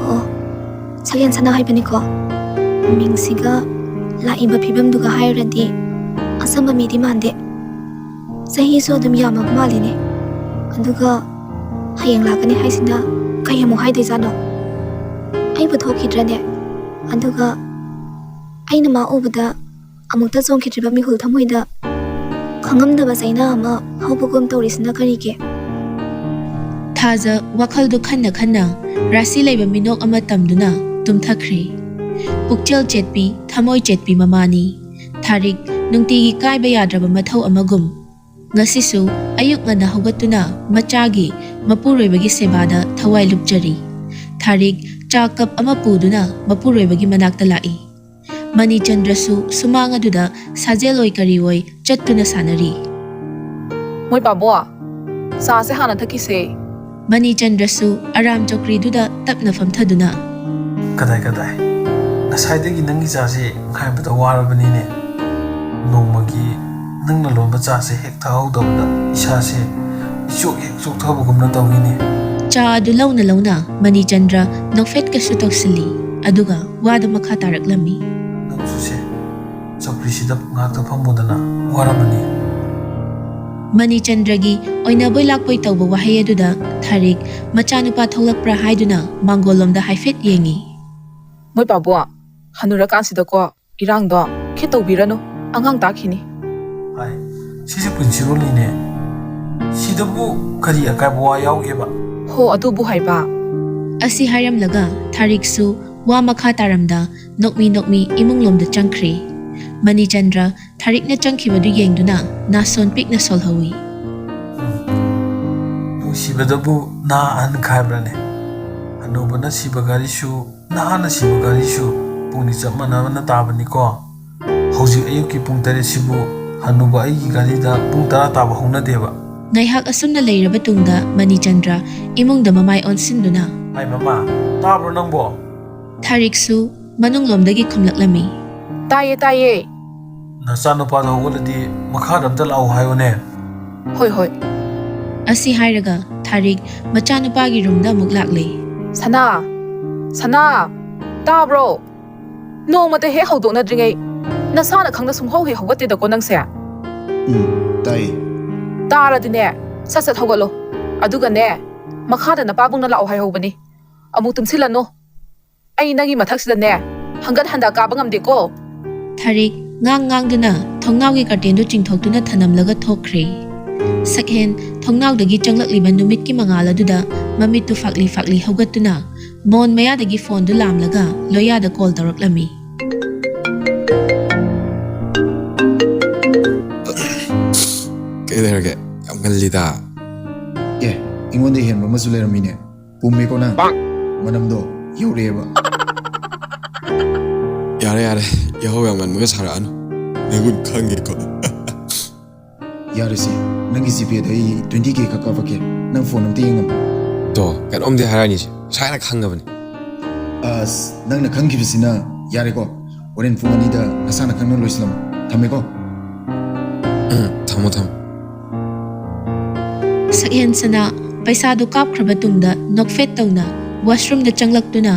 ꯑꯣ, ꯁꯛꯍꯦꯟ ꯁꯅꯥ ꯍꯥꯏꯕꯅꯤꯀꯣ꯫ ꯃꯤꯡꯁꯤꯒ ꯂꯥꯛꯏꯕ ꯐꯤꯕꯝꯗꯨꯒ ꯍꯥꯏꯔꯨꯔꯗꯤ ꯑꯆꯝꯕ ꯃꯤꯗꯤ ꯃꯥꯟꯗꯦ꯫ ꯆꯍꯤꯁꯨ ꯑꯗꯨꯝ ꯌꯥꯝꯃꯕ ꯃꯥꯜꯂꯤꯅꯦ꯫ ꯑꯗꯨꯒ ꯍꯌꯦꯡ ꯂꯥꯛꯀꯅꯤ ꯍꯥꯏꯁꯤꯅ ꯀꯩ ꯑꯃꯨꯛ ꯍꯥꯏꯗꯣꯏꯖꯥꯠꯅꯣ? ꯑꯩꯕꯨ ꯊꯣꯛꯈꯤꯗ꯭ꯔꯅꯦ? ꯑꯗꯨꯒ ꯑꯩꯅ ꯃꯥ ꯎꯕꯗ ꯑꯃꯨꯛꯇ ꯆꯣꯡꯈꯤꯗ꯭ꯔꯤꯕ ꯃꯤꯍꯨꯜ ꯊꯃꯣꯏꯗ ꯈꯪꯉꯝꯗꯕ ꯆꯩꯅꯥ ꯑꯃ ꯍꯧꯕꯒꯨꯝ ꯇꯧꯔꯤꯁꯤꯅ ꯀꯔꯤꯒꯤ? ꯊꯥꯖ ꯋꯥꯈꯜꯗꯨ ꯈꯟꯅ ꯈꯟꯅ ꯔꯥꯁꯤ ꯂꯩꯕ ꯃꯤꯅꯣꯛ ꯑꯃ ꯇꯝꯗꯨꯅ ꯇꯨꯝꯊꯈ꯭ꯔꯦ꯫ ꯄꯨꯛꯆꯦꯜ ꯆꯦꯠꯄꯤ, ꯊꯃꯣꯏ ꯆꯦꯠꯄꯤ ꯃꯃꯥꯅꯤ꯫ ꯊꯥꯔꯤꯛ ꯅꯨꯡꯇꯤꯒꯤ ꯀꯥꯏꯕ ꯌꯥꯗ꯭ꯔꯕ ꯃꯊꯧ ꯑꯃꯒꯨꯝ ꯉꯁꯤꯁꯨ ꯑꯌꯨꯛ ꯉꯟꯅ ꯍꯧꯒꯠꯇꯨꯅ ꯃꯆꯥꯒꯤ ꯃꯄꯨꯔꯣꯏꯕꯒꯤ ꯁꯦꯕꯥꯗ ꯊꯋꯥꯏ ꯂꯨꯞꯆꯔꯤ꯫ ꯊꯥꯔꯤꯛ ꯆꯥ ꯀꯞ ꯑꯃ ꯄꯨꯗꯨꯅ ꯃꯄꯨꯔꯣꯏꯕꯒꯤ ꯃꯅꯥꯛꯇ ꯂꯥꯛꯏ꯫ ꯃꯅꯤꯆꯟꯗ꯭ꯔꯁꯨ ꯁꯨꯃꯥꯡ ꯑꯗꯨꯗ ꯁꯥꯖꯦꯜꯑꯣꯏ ꯀꯔꯤꯑꯣꯏ ꯆꯠꯇꯨꯅ ꯁꯥꯟꯅꯔꯤ꯫ ꯃꯣꯏ ꯄꯥꯕꯣ, ꯆꯥꯁꯦ ꯍꯥꯟꯅ ꯊꯛꯈꯤꯁꯦ꯫ ꯃꯅꯤꯆꯟꯗ꯭ꯔꯁꯨ ꯑꯔꯥꯝ ꯆꯧꯀ꯭ꯔꯤꯗꯨꯗ ꯇꯞꯅ ꯐꯝꯊꯗꯨꯅ, ꯀꯗꯥꯏ ꯀꯗꯥꯏ? ꯉꯁꯥꯏꯗꯒꯤ ꯅꯪꯒꯤ ꯆꯥꯁꯦ ꯉꯥꯏꯕꯗ ꯋꯥꯔꯕꯅꯤꯅꯦ꯫ ꯅꯣꯡꯃꯒꯤ ꯅꯪꯅ ꯂꯣꯟꯕ ꯆꯥꯁꯦ ꯍꯦꯛ ꯊꯛꯍꯧꯗꯕꯗ ꯏꯁꯥꯁꯦ ꯏꯆꯣꯛ ꯍꯦꯛ ꯆꯣꯛꯊꯕꯒꯨꯝꯅ ꯇꯧꯏꯅꯦ꯫ ꯆꯥ ꯑꯗꯨ ꯂꯧꯅ ꯂꯧꯅ ꯃꯅꯤꯆꯟꯗ꯭ꯔ ꯅꯣꯛꯐꯦꯠꯀꯁꯨ ꯇꯧꯁꯤꯜꯂꯤ꯫ ꯑꯗꯨꯒ ꯋꯥꯗꯨ ꯃꯈꯥ ꯇꯥꯔꯛꯂꯝꯃꯤ꯫ ꯅꯪꯁꯨꯁꯦ, ꯆꯧꯀ꯭ꯔꯤꯁꯤꯗ ꯉꯥꯏꯍꯥꯛꯇ ꯐꯝꯃꯨꯗꯅ, ꯋꯥꯔꯝꯃꯅꯤ꯫ ꯃꯅꯤꯆꯟꯗ꯭ꯔꯒꯤ ꯑꯣꯏꯅꯕꯣꯏ ꯂꯥꯛꯄꯣꯏ ꯇꯧꯕ ꯋꯥꯍꯩ ꯑꯗꯨꯗ ꯊꯥꯔꯤꯛ ꯃꯆꯥꯅꯨꯄꯥ ꯊꯣꯛꯂꯛꯄ꯭ꯔꯥ ꯍꯥꯏꯗꯨꯅ ꯃꯥꯡꯒꯣꯜꯂꯣꯝꯗ ꯍꯥꯏꯐꯦꯠ ꯌꯦꯡꯏ꯫ ꯃꯣꯏ ꯄꯥꯕꯣ, ꯍꯅꯨꯔꯀꯥꯟꯁꯤꯗꯀꯣ ꯏꯔꯥꯡꯗꯣ ꯈꯤꯠ ꯇꯧꯕꯤꯔꯅꯨ, ꯑꯉꯥꯡ ꯇꯥꯈꯤꯅꯤ꯫ ꯍꯥꯏ, ꯁꯤꯁꯦ ꯄꯨꯟꯁꯤꯔꯣꯜꯅꯤꯅꯦ꯫ ꯁꯤꯗꯕꯨ ꯀꯔꯤ ꯑꯀꯥꯏꯕ ꯋꯥ ꯌꯥꯎꯒꯦꯕ? ꯍꯣ, ꯑꯗꯨꯕꯨ ꯍꯥꯏꯕ꯫ ꯑꯁꯤ ꯍꯥꯏꯔꯝꯂꯒ ꯊꯥꯔꯤꯛꯁꯨ ꯋꯥ ꯃꯈꯥ ꯇꯥꯔꯝꯗ ꯅꯣꯛꯃꯤ ꯅꯣꯛꯃꯤ ꯏꯃꯨꯡꯂꯣꯝꯗ ꯆꯪꯈ꯭ꯔꯦ꯫ ꯃꯅꯤꯆꯟꯗ꯭ꯔ ꯊꯥꯔꯤꯛꯅ ꯆꯪꯈꯤꯕꯗꯨ ꯌꯦꯡꯗꯨꯅ ꯅꯥꯁꯣꯟ ꯄꯤꯛꯅ ꯁꯣꯜꯍꯧꯏ꯫ ꯅꯨꯡꯁꯤꯕꯗꯕꯨ ꯅꯍꯥ ꯑꯍꯟ ꯈꯥꯏꯕ꯭ꯔꯅꯦ? ꯍꯅꯨꯕꯅ ꯁꯤꯕ ꯒꯥꯔꯤꯁꯨ, ꯅꯍꯥꯅ ꯁꯤꯕ ꯒꯥꯔꯤꯁꯨ ꯄꯨꯡꯗꯤ ꯆꯞ ꯃꯥꯟꯅꯕꯅ ꯇꯥꯕꯅꯤꯀꯣ꯫ ꯍꯧꯖꯤꯛ ꯑꯌꯨꯛꯀꯤ ꯄꯨꯡ ꯇꯔꯦꯠꯁꯤꯕꯨ ꯍꯅꯨꯕ ꯑꯩꯒꯤ ꯒꯥꯔꯤꯗ ꯄꯨꯡ ꯇꯔꯥ ꯇꯥꯕ ꯍꯧꯅꯗꯦꯕ꯫ ꯉꯥꯏꯍꯥꯛ ꯑꯁꯨꯝꯅ ꯂꯩꯔꯕ ꯇꯨꯡꯗ ꯃꯅꯤꯆꯟꯗ꯭ꯔ ꯏꯃꯨꯡꯗ ꯃꯃꯥꯏ ꯑꯣꯟꯁꯤꯟꯗꯨꯅ, "ꯍꯥꯏ ꯃꯃꯥ, ꯇꯥꯕ꯭ꯔꯣ ꯅꯪꯕꯣ?" ꯊꯥꯔꯤꯛꯁꯨ ꯃꯅꯨꯡꯂꯣꯝꯗꯒꯤ ꯈꯨꯝꯂꯛꯂꯝꯃꯤ꯫ "ꯇꯥꯏꯌꯦ, ꯇꯥꯏꯌꯦ꯫ ꯅꯆꯥꯅꯨꯄꯥꯗꯣ ꯍꯧꯒꯠꯂꯗꯤ ꯃꯈꯥꯗ ꯑꯝꯇ ꯂꯥꯛꯑꯣ ꯍꯥꯏꯌꯣꯅꯦ꯫ ꯍꯣꯏ, ꯍꯣꯏ꯫" ꯑꯁꯤ ꯍꯥꯏꯔꯒ ꯊꯥꯔꯤꯛ ꯃꯆꯥꯅꯨꯄꯥꯒꯤ ꯔꯨꯝꯗ ꯑꯃꯨꯛ ꯂꯥꯛꯂꯦ꯫ "ꯁꯅꯥ, ꯁꯅꯥ, ꯇꯥꯕ꯭ꯔꯣ? ꯅꯣꯡꯃꯇ ꯍꯦꯛ ꯍꯧꯗꯣꯛꯅꯗ꯭ꯔꯤꯉꯩ ꯅꯁꯥꯅ ꯈꯪꯅ ꯁꯨꯡꯍꯧ ꯍꯦꯛ ꯍꯧꯒꯠꯇꯦꯗꯀꯣ ꯅꯪꯁꯦ꯫ ꯎꯝ, ꯇꯥꯏꯌꯦ꯫ ꯇꯥꯔꯗꯤꯅꯦ, ꯁꯠ ꯁꯠ ꯍꯧꯒꯠꯂꯣ꯫ ꯑꯗꯨꯒꯅꯦ, ꯃꯈꯥꯗ ꯅꯄꯥꯕꯨꯡꯅ ꯂꯥꯛꯑꯣ ꯍꯥꯏꯍꯧꯕꯅꯤ꯫ ꯑꯃꯨꯛ ꯇꯨꯝꯁꯤꯜꯂꯅꯨ꯫ ꯑꯩ ꯅꯪꯒꯤ ꯃꯊꯛꯁꯤꯗꯅꯦ, ꯍꯪꯒꯠ ꯍꯟꯗ ꯀꯥꯕ ꯉꯝꯗꯦꯀꯣ꯫" ꯊꯥꯔꯤꯛ ꯉꯥꯡ ꯉꯥꯡꯗꯨꯅ ꯊꯣꯡꯅꯥꯎꯒꯤ ꯀꯥꯔꯇꯦꯟꯗꯨ ꯆꯤꯡꯊꯣꯛꯇꯨꯅ ꯊꯅꯝꯂꯒ ꯊꯣꯛꯈ꯭ꯔꯦ꯫ ꯁꯛꯍꯦꯟ ꯊꯣꯡꯅꯥꯎꯗꯒꯤ ꯆꯪꯂꯛꯂꯤꯕ ꯅꯨꯃꯤꯠꯀꯤ ꯃꯉꯥꯜ ꯑꯗꯨꯗ ꯃꯃꯤꯠꯇꯨ ꯐꯥꯛꯂꯤ ꯐꯥꯛꯂꯤ ꯍꯧꯒꯠꯇꯨꯅ ꯃꯣꯟ ꯃꯌꯥꯗꯒꯤ ꯐꯣꯟꯗꯨ ꯂꯥꯝꯂꯒ ꯂꯣꯌꯥꯗ ꯀꯣꯜ ꯇꯧꯔꯛꯂꯝꯃꯤ꯫ ꯀꯩ ꯂꯩꯔꯒꯦ? ꯌꯥꯝ ꯉꯜꯂꯤꯗ꯫ ꯑꯦ, ꯑꯩꯉꯣꯟꯗ ꯍꯦꯟꯕ ꯑꯃꯁꯨ ꯂꯩꯔꯝꯃꯤꯅꯦ꯫ ꯄꯨꯝꯃꯦꯀꯣ ꯅꯪ꯫ ꯃꯅꯝꯗꯣ ꯌꯧꯔꯛꯑꯦꯕ꯫ ꯌꯥꯔꯦ, ꯌꯥꯔꯦ, ꯌꯥꯍꯧ ꯌꯥꯝ ꯉꯟꯕꯒ ꯁꯥꯔꯛꯑꯅꯨ꯫ ꯅꯒꯨꯟ ꯈꯪꯉꯦꯀꯣ꯫ ꯌꯥꯔꯦꯁꯦ, ꯅꯪꯒꯤ ꯖꯤꯄꯦꯗ ꯑꯩ ꯇ꯭ꯋꯦꯟꯇꯤ ꯀꯦ ꯈꯛ ꯀꯥꯞꯄꯛꯀꯦ꯫ ꯅꯪ ꯐꯣꯟ ꯑꯝꯇ ꯌꯦꯡꯉꯝꯃꯨ꯫ ꯇꯣ, ꯀꯩꯅꯣꯝꯗꯤ ꯍꯥꯏꯔꯛꯑꯅꯤꯁꯦ, ꯉꯁꯥꯏꯅ ꯈꯪꯉꯕꯅꯤ꯫ ꯑꯁ, ꯅꯪꯅ ꯈꯪꯈꯤꯕꯁꯤꯅ ꯌꯥꯔꯦꯀꯣ꯫ ꯍꯣꯔꯦꯟ ꯄꯨꯡ ꯑꯅꯤꯗ ꯅꯁꯥꯅ ꯈꯪꯅ ꯂꯣꯏꯁꯤꯜꯂꯝꯃꯨ꯫ ꯊꯝꯃꯦꯀꯣ꯫ ꯎꯝ, ꯊꯝꯃꯣ, ꯊꯝꯃꯣ꯫ ꯁꯛꯍꯦꯟꯁꯅ ꯄꯩꯁꯥꯗꯨ ꯀꯥꯞꯈ꯭ꯔꯕ ꯇꯨꯡꯗ ꯅꯣꯛꯐꯦꯠ ꯇꯧꯅ ꯋꯥꯁꯔꯨꯝꯗ ꯆꯪꯂꯛꯇꯨꯅ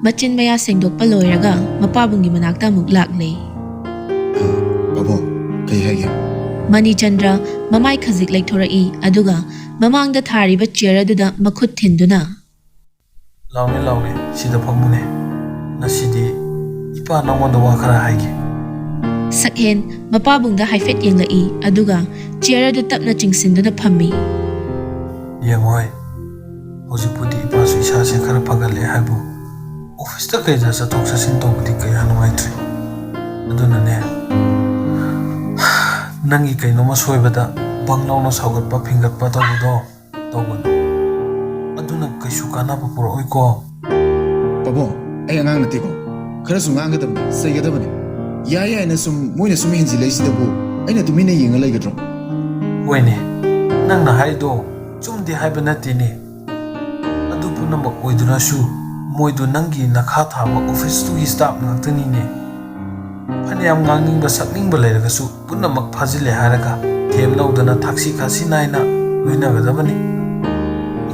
ꯃꯆꯤꯟ ꯃꯌꯥ ꯁꯦꯡꯗꯣꯛꯄ ꯂꯣꯏꯔꯒ ꯃꯄꯥꯕꯨꯡꯒꯤ ꯃꯅꯥꯛꯇ ꯑꯃꯨꯛ ꯂꯥꯛꯂꯦ꯫ ꯕꯥꯕꯣ, ꯀꯩ ꯍꯥꯏꯒꯦ? ꯃꯅꯤꯆꯟꯗ꯭ꯔ ꯃꯃꯥꯏ ꯈꯖꯤꯛ ꯂꯩꯊꯣꯔꯛꯏ, ꯑꯗꯨꯒ ꯃꯃꯥꯡꯗ ꯊꯥꯔꯤꯕ ꯆꯤꯌꯔ ꯑꯗꯨꯗ ꯃꯈꯨꯠ ꯊꯤꯟꯗꯨꯅ, "ꯂꯥꯎꯅꯦ, ꯂꯥꯎꯅꯦ, ꯁꯤꯗ ꯐꯝꯃꯨꯅꯦ꯫ ꯉꯁꯤꯗꯤ ꯏꯄꯥ ꯅꯉꯣꯟꯗ ꯋꯥ ꯈꯔ ꯍꯥꯏꯒꯦ꯫" ꯁꯛꯍꯦꯟ ꯃꯄꯥꯕꯨꯡꯗ ꯍꯥꯏꯐꯦꯠ ꯌꯦꯡꯂꯛꯏ, ꯑꯗꯨꯒ ꯆꯤꯌꯔ ꯑꯗꯨ ꯇꯞꯅ ꯆꯤꯡꯁꯤꯟꯗꯨꯅ ꯐꯝꯃꯤ꯫ "ꯌꯦꯡꯉꯣꯍꯦ, ꯍꯧꯖꯤꯛꯄꯨꯗꯤ ꯏꯄꯥꯁꯨ ꯏꯁꯥꯁꯦ ꯈꯔ ꯐꯒꯠꯂꯦ ꯍꯥꯏꯕꯨ, ꯑꯣꯐꯤꯁꯇ ꯀꯩꯗ ꯆꯠꯊꯣꯛ ꯆꯠꯁꯤꯟ ꯇꯧꯕꯗꯤ ꯀꯌꯥ ꯅꯨꯡꯉꯥꯏꯇ꯭ꯔꯦ꯫ ꯑꯗꯨꯅꯅꯦ, ꯅꯪꯒꯤ ꯀꯩꯅꯣꯝꯃ ꯁꯣꯏꯕꯗ ꯕꯪ ꯂꯥꯎꯅ ꯁꯥꯎꯒꯠꯄ ꯐꯤꯡꯒꯠꯄ ꯇꯧꯕꯗꯣ ꯇꯧꯒꯅꯨ꯫ ꯑꯗꯨꯅ ꯀꯩꯁꯨ ꯀꯥꯟꯅꯕ ꯄꯨꯔꯛꯑꯣꯏꯀꯣ꯫ ꯄꯥꯕꯨꯡ, ꯑꯩ ꯑꯉꯥꯡ ꯅꯠꯇꯦꯀꯣ꯫ ꯈꯔꯁꯨ ꯉꯥꯡꯒꯗꯕꯅꯤ, ꯆꯩꯒꯗꯕꯅꯤ꯫ ꯌꯥꯏ ꯌꯥꯏꯅ ꯁꯨꯝ ꯃꯣꯏꯅ ꯁꯨꯝ ꯍꯦꯟꯖꯤꯜꯂꯛꯏꯁꯤꯗꯕꯨ ꯑꯩꯅ ꯇꯨꯃꯤꯟꯅ ꯌꯦꯡꯉ ꯂꯩꯒꯗ꯭ꯔꯣ? ꯍꯣꯏꯅꯦ, ꯅꯪꯅ ꯍꯥꯏꯗꯣ ꯆꯨꯝꯗꯦ ꯍꯥꯏꯕ ꯅꯠꯇꯦꯅꯦ꯫ ꯑꯗꯨ ꯄꯨꯝꯅꯃꯛ ꯑꯣꯏꯗꯨꯅꯁꯨ ꯃꯣꯏꯗꯨ ꯅꯪꯒꯤ ꯅꯈꯥ ꯊꯥꯕ ꯑꯣꯐꯤꯁꯇꯨꯒꯤ ꯁ꯭ꯇꯥꯐ ꯉꯥꯛꯇꯅꯤꯅꯦ꯫ ꯐꯅꯌꯥꯝ ꯉꯥꯡꯅꯤꯡꯕ ꯁꯛꯅꯤꯡꯕ ꯂꯩꯔꯒꯁꯨ ꯄꯨꯝꯅꯃꯛ ꯐꯥꯖꯤꯜꯂꯦ ꯍꯥꯏꯔꯒ ꯊꯦꯝ ꯂꯧꯗꯅ ꯊꯛꯁꯤ ꯈꯥꯁꯤ ꯅꯥꯏꯅ ꯂꯣꯏꯅꯒꯗꯕꯅꯤ꯫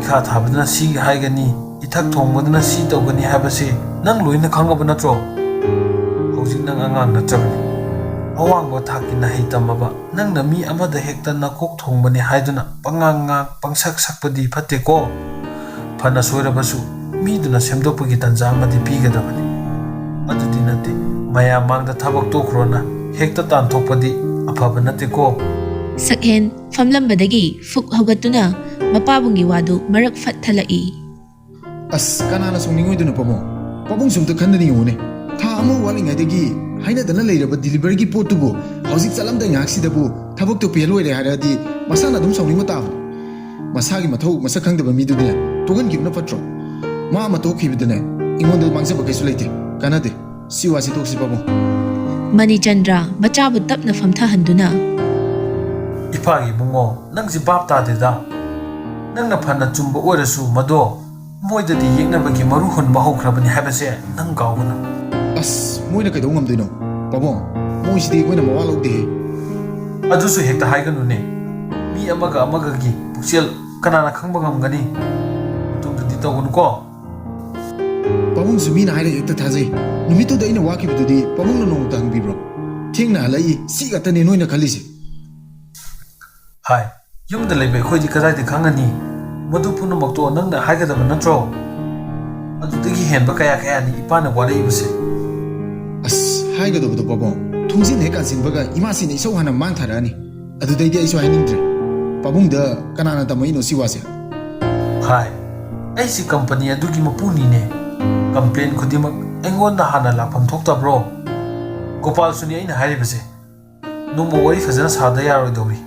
ꯏꯈꯥ ꯊꯥꯕꯗꯨꯅ ꯁꯤ ꯍꯥꯏꯒꯅꯤ, ꯏꯊꯛ ꯊꯣꯡꯕꯗꯨꯅ ꯁꯤ ꯇꯧꯒꯅꯤ ꯍꯥꯏꯕꯁꯤ ꯅꯪ ꯂꯣꯏꯅ ꯈꯪꯉꯕ ꯅꯠꯇ꯭ꯔꯣ? ꯍꯧꯖꯤꯛ ꯅꯪ ꯑꯉꯥꯡ ꯅꯠꯇ꯭ꯔꯕꯅꯤ꯫ ꯑꯋꯥꯡꯕ ꯊꯥꯛꯀꯤ ꯅꯍꯩ ꯇꯝꯃꯕ ꯅꯪꯅ ꯃꯤ ꯑꯃꯗ ꯍꯦꯛꯇ ꯅꯀꯣꯛ ꯊꯣꯡꯕꯅꯤ ꯍꯥꯏꯗꯨꯅ ꯄꯉꯥꯡ ꯉꯥꯡ ꯄꯪꯁꯛ ꯁꯛꯄꯗꯤ ꯐꯠꯇꯦꯀꯣ꯫ ꯐꯅ ꯁꯣꯏꯔꯕꯁꯨ ꯃꯤꯗꯨꯅ ꯁꯦꯝꯗꯣꯛꯄꯒꯤ ꯇꯥꯟꯖꯥ ꯑꯃꯗꯤ ꯄꯤꯒꯗꯕꯅꯤ꯫ ꯑꯗꯨꯗꯤ ꯅꯠꯇꯦ, ꯃꯌꯥꯝ ꯃꯥꯡꯗ ꯊꯕꯛ ꯇꯣꯛꯈ꯭ꯔꯣꯅ ꯍꯦꯛꯇ ꯇꯥꯟꯊꯣꯛꯄꯗꯤ ꯑꯐꯕ ꯅꯠꯇꯦꯀꯣ꯫ ꯁꯛꯍꯦꯟ ꯐꯝꯂꯝꯕꯗꯒꯤ ꯐꯨꯛ ꯍꯧꯒꯠꯇꯨꯅ ꯃꯄꯥꯕꯨꯡꯒꯤ ꯋꯥꯗꯨ ꯃꯔꯛ ꯐꯠ ꯊꯠꯂꯛꯏ꯫ ꯑꯁ, ꯀꯅꯥꯅ ꯁꯥꯎꯅꯤꯡꯉꯣꯏꯗꯣꯏꯅꯣ ꯄꯥꯕꯨꯡ? ꯄꯥꯕꯨꯡꯁꯨ ꯑꯝꯇ ꯈꯟꯗꯅ ꯌꯦꯡꯉꯨꯅꯦ꯫ ꯊꯥ ꯑꯃ ꯋꯥꯠꯂꯤꯉꯩꯗꯒꯤ ꯍꯥꯏꯅꯗꯅ ꯂꯩꯔꯕ ꯗꯤꯂꯤꯚꯔꯤꯒꯤ ꯄꯣꯠꯇꯨꯕꯨ ꯍꯧꯖꯤꯛ ꯆꯠꯂꯝꯗꯥꯏ ꯉꯥꯏꯍꯥꯛꯁꯤꯗꯕꯨ ꯊꯕꯛꯇꯣ ꯄꯦꯜ ꯑꯣꯏꯔꯦ ꯍꯥꯏꯔꯛꯑꯗꯤ ꯃꯁꯥꯅ ꯑꯗꯨꯝ ꯁꯥꯎꯅꯤꯡꯕ ꯇꯥꯕꯅꯤ꯫ ꯃꯁꯥꯒꯤ ꯃꯊꯧ ꯃꯁꯛ ꯈꯪꯗꯕ ꯃꯤꯗꯨꯗꯤꯅꯦ ꯇꯣꯛꯍꯟꯈꯤꯕꯅ ꯐꯠꯇ꯭ꯔꯣ? ꯃꯥ ꯑꯃ ꯇꯣꯛꯈꯤꯕꯗꯅꯦ ꯑꯩꯉꯣꯟꯗ ꯃꯥꯡꯖꯕ ꯀꯩꯁꯨ ꯂꯩꯇꯦ, ꯀꯥꯟꯅꯗꯦ꯫ ꯁꯤ ꯋꯥꯁꯤ ꯇꯣꯛꯁꯤ ꯄꯥꯕꯨꯡ꯫ ꯃꯅꯤꯆꯟꯗ꯭ꯔ ꯃꯆꯥꯕꯨ ꯇꯞꯅ ꯐꯝꯊꯍꯟꯗꯨꯅ, ꯏꯄꯥꯒꯤ ꯏꯕꯨꯡꯉꯣ, ꯅꯪꯁꯤ ꯚꯥꯞ ꯇꯥꯗꯦꯗ꯫ ꯅꯪꯅ ꯐꯅ ꯆꯨꯝꯕ ꯑꯣꯏꯔꯁꯨ ꯃꯗꯣ ꯃꯣꯏꯗꯗꯤ ꯌꯦꯛꯅꯕꯒꯤ ꯃꯔꯨ ꯍꯨꯟꯕ ꯍꯧꯈ꯭ꯔꯕꯅꯤ ꯍꯥꯏꯕꯁꯦ ꯅꯪ ꯀꯥꯎꯒꯅꯨ꯫ ꯑꯁ, ꯃꯣꯏꯅ ꯀꯩꯗꯧ ꯉꯝꯗꯣꯏꯅꯣ? ꯄꯥꯕꯨꯡ, ꯃꯣꯏꯁꯤꯗꯤ ꯑꯩꯈꯣꯏꯅ ꯃꯋꯥ ꯂꯧꯗꯦꯍꯦ꯫ ꯑꯗꯨꯁꯨ ꯍꯦꯛꯇ ꯍꯥꯏꯒꯅꯨꯅꯦ꯫ ꯃꯤ ꯑꯃꯒ ꯑꯃꯒꯒꯤ ꯄꯨꯛꯆꯦꯜ ꯀꯅꯥꯅ ꯈꯪꯕ ꯉꯝꯒꯅꯤ? ꯃꯇꯨꯡꯗꯗꯤ ꯇꯧꯒꯅꯨꯀꯣ꯫ ꯄꯥꯕꯨꯡꯁꯨ ꯃꯤꯅ ꯍꯥꯏꯔꯒ ꯍꯦꯛꯇ ꯊꯥꯖꯩ꯫ ꯅꯨꯃꯤꯠꯇꯨꯗ ꯑꯩꯅ ꯋꯥꯈꯤꯕꯗꯨꯗꯤ ꯄꯥꯕꯨꯡꯅ ꯅꯣꯡꯃꯇ ꯍꯪꯕꯤꯕ꯭ꯔꯣ? ꯊꯦꯡꯅ ꯍꯜꯂꯛꯏ, ꯁꯤ ꯉꯥꯛꯇꯅꯦ ꯅꯣꯏꯅ ꯈꯜꯂꯤꯁꯦ꯫ ꯍꯥꯏ, ꯌꯨꯝꯗ ꯂꯩꯕ ꯑꯩꯈꯣꯏꯗꯤ ꯀꯗꯥꯏꯗ ꯈꯪꯒꯅꯤ? ꯃꯗꯨ ꯄꯨꯝꯅꯃꯛꯇꯣ ꯅꯪꯅ ꯍꯥꯏꯒꯗꯕ ꯅꯠꯇ꯭ꯔꯣ? ꯑꯗꯨꯗꯒꯤ ꯍꯦꯟꯕ ꯀꯌꯥ ꯀꯌꯥꯅꯤ ꯏꯄꯥꯅ ꯋꯥꯔꯛꯏꯕꯁꯦ꯫ ꯑꯁ, ꯍꯥꯏꯒꯗꯕꯗꯣ ꯄꯥꯕꯨꯡ, ꯊꯣꯡꯖꯤꯟ ꯍꯦꯛ ꯀꯥꯟꯁꯤꯟꯕꯒ ꯏꯃꯥꯁꯤꯅ ꯏꯁꯧ ꯍꯥꯟꯅ ꯃꯥꯡ ꯊꯥꯔꯛꯑꯅꯤ꯫ ꯑꯗꯨꯗꯩꯗꯤ ꯑꯩꯁꯨ ꯍꯥꯏꯅꯤꯡꯗ꯭ꯔꯦ꯫ ꯄꯥꯕꯨꯡꯗ ꯀꯅꯥꯅ ꯇꯝꯃꯛꯏꯅꯣ ꯁꯤ ꯋꯥꯁꯦ? ꯍꯥꯏ, ꯑꯩꯁꯤ ꯀꯝꯄꯅꯤ ꯑꯗꯨꯒꯤ ꯃꯄꯨꯅꯤꯅꯦ꯫ ꯀꯝꯄ꯭ꯂꯦꯟ ꯈꯨꯗꯤꯡꯃꯛ ꯑꯩꯉꯣꯟꯗ ꯍꯥꯟꯅ ꯂꯥꯛꯐꯝ ꯊꯣꯛꯇꯕ꯭ꯔꯣ? ꯒꯣꯄꯥꯜꯁꯨꯅꯤ ꯑꯩꯅ ꯍꯥꯏꯔꯤꯕꯁꯦ꯫ ꯅꯣꯡꯃ ꯋꯥꯔꯤ ꯐꯖꯅ ꯁꯥꯗ ꯌꯥꯔꯣꯏꯗꯧꯔꯤ꯫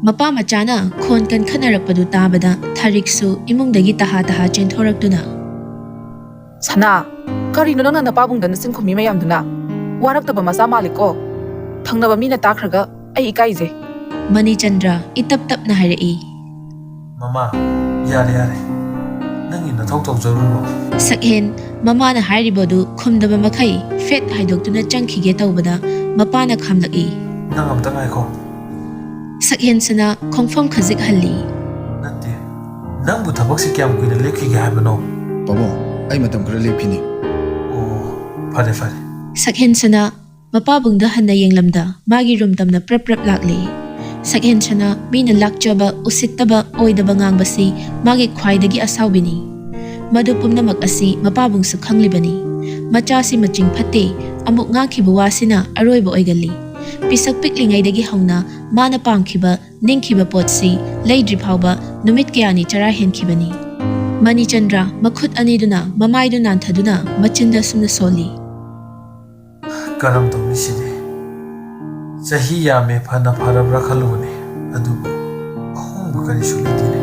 ꯃꯄꯥ ꯃꯆꯥꯅ ꯈꯣꯟ ꯀꯟꯈꯠꯅꯔꯛꯄꯗꯨ ꯇꯥꯕꯗ ꯊꯥꯔꯤꯛꯁꯨ ꯏꯃꯨꯡꯗꯒꯤ ꯇꯍꯥ ꯇꯍꯥ ꯆꯦꯟꯊꯣꯔꯛꯇꯨꯅ, "ꯁꯅꯥ, ꯀꯔꯤꯅꯣ ꯅꯪꯅ ꯅꯄꯥꯕꯨꯡꯗ ꯅꯆꯤꯟ ꯈꯨꯝꯃꯤ ꯃꯌꯥꯝꯗꯨꯅ? ꯋꯥꯔꯛꯇꯕ ꯃꯆꯥ ꯃꯥꯜꯂꯤꯀꯣ꯫ ꯊꯪꯅꯕ ꯃꯤꯅ ꯇꯥꯈ꯭ꯔꯒ ꯑꯩ ꯏꯀꯥꯏꯖꯩ꯫" ꯃꯅꯤꯆꯟꯗ꯭ꯔ ꯏꯇꯞ ꯇꯞꯅ ꯍꯥꯏꯔꯛꯏ꯫ "ꯃꯃꯥ, ꯌꯥꯔꯦ, ꯌꯥꯔꯦ꯫ ꯅꯪꯒꯤ ꯅꯊꯧ ꯇꯧꯖꯔꯨꯔꯣ꯫" ꯁꯛꯍꯦꯟ ꯃꯃꯥꯅ ꯍꯥꯏꯔꯤꯕꯗꯨ ꯈꯨꯝꯗꯕ ꯃꯈꯩ ꯐꯦꯠ ꯍꯥꯏꯗꯣꯛꯇꯨꯅ ꯆꯪꯈꯤꯒꯦ ꯇꯧꯕꯗ ꯃꯄꯥꯅ ꯈꯥꯝꯂꯛꯏ꯫ "ꯅꯪ ꯑꯝꯇ ꯉꯥꯏꯈꯣ꯫" ꯁꯛꯍꯦꯟꯁꯅ ꯈꯣꯡꯐꯝ ꯈꯖꯤꯛ ꯍꯜꯂꯤ꯫ "ꯅꯠꯇꯦ, ꯅꯪꯕꯨ ꯊꯕꯛꯁꯤ ꯀꯌꯥꯝ ꯀꯨꯏꯅ ꯂꯦꯞꯈꯤꯒꯦ ꯍꯥꯏꯕꯅꯣ?" "ꯄꯥꯕꯨꯡ, ꯑꯩ ꯃꯇꯝ ꯈꯔ ꯂꯦꯞꯈꯤꯅꯤ꯫" "ꯑꯣ, ꯐꯔꯦ, ꯐꯔꯦ꯫" ꯁꯛꯍꯦꯟꯁꯅ ꯃꯄꯥꯕꯨꯡꯗ ꯍꯟꯅ ꯌꯦꯡꯂꯝꯗ ꯃꯥꯒꯤ ꯔꯨꯝ ꯇꯝꯅ ꯄ꯭ꯔꯞ ꯄ꯭ꯔꯞ ꯂꯥꯛꯂꯤ꯫ ꯁꯛꯍꯦꯟꯁꯅ ꯃꯤꯅ ꯂꯥꯛꯆꯕ, ꯎꯁꯤꯠꯇꯕ, ꯑꯣꯏꯗꯕ ꯉꯥꯡꯕꯁꯤ ꯃꯥꯒꯤ ꯈ꯭ꯋꯥꯏꯗꯒꯤ ꯑꯁꯥꯎꯕꯤꯅꯤ꯫ ꯃꯗꯨ ꯄꯨꯝꯅꯃꯛ ꯑꯁꯤ ꯃꯄꯥꯕꯨꯡꯁꯨ ꯈꯪꯂꯤꯕꯅꯤ꯫ ꯃꯆꯥꯁꯤ ꯃꯆꯤꯡ ꯐꯠꯇꯦ, ꯑꯃꯨꯛ ꯉꯥꯡꯈꯤꯕ ꯋꯥꯁꯤꯅ ꯑꯔꯣꯏꯕ ꯑꯣꯏꯒꯜꯂꯤ꯫ ꯄꯤꯁꯛ ꯄꯤꯛꯂꯤꯉꯩꯗꯒꯤ ꯍꯧꯅ ꯃꯥꯅ ꯄꯥꯝꯈꯤꯕ, ꯅꯤꯡꯈꯤꯕ ꯄꯣꯠꯁꯤ ꯂꯩꯗ꯭ꯔꯤ ꯐꯥꯎꯕ ꯅꯨꯃꯤꯠ ꯀꯌꯥꯅꯤ ꯆꯔꯥ ꯍꯦꯟꯈꯤꯕꯅꯤ꯫ ꯃꯅꯤꯆꯟꯗ꯭ꯔ ꯃꯈꯨꯠ ꯑꯅꯤꯗꯨꯅ ꯃꯃꯥꯏꯗꯨ ꯅꯥꯟꯊꯗꯨꯅ ꯃꯆꯤꯟꯗ ꯑꯁꯨꯝꯅ ꯁꯣꯜꯂꯤ꯫ "ꯀꯔꯝ ꯇꯧꯅꯤ ꯁꯤꯗꯤ? ꯆꯍꯤ ꯌꯥꯝꯃꯦ, ꯐꯅ ꯐꯔꯕ꯭ꯔꯥ ꯈꯜꯂꯨꯕꯅꯤ, ꯑꯗꯨꯕꯨ ꯑꯍꯣꯡꯕ ꯀꯔꯤꯁꯨ ꯂꯩꯇꯦꯅꯦ꯫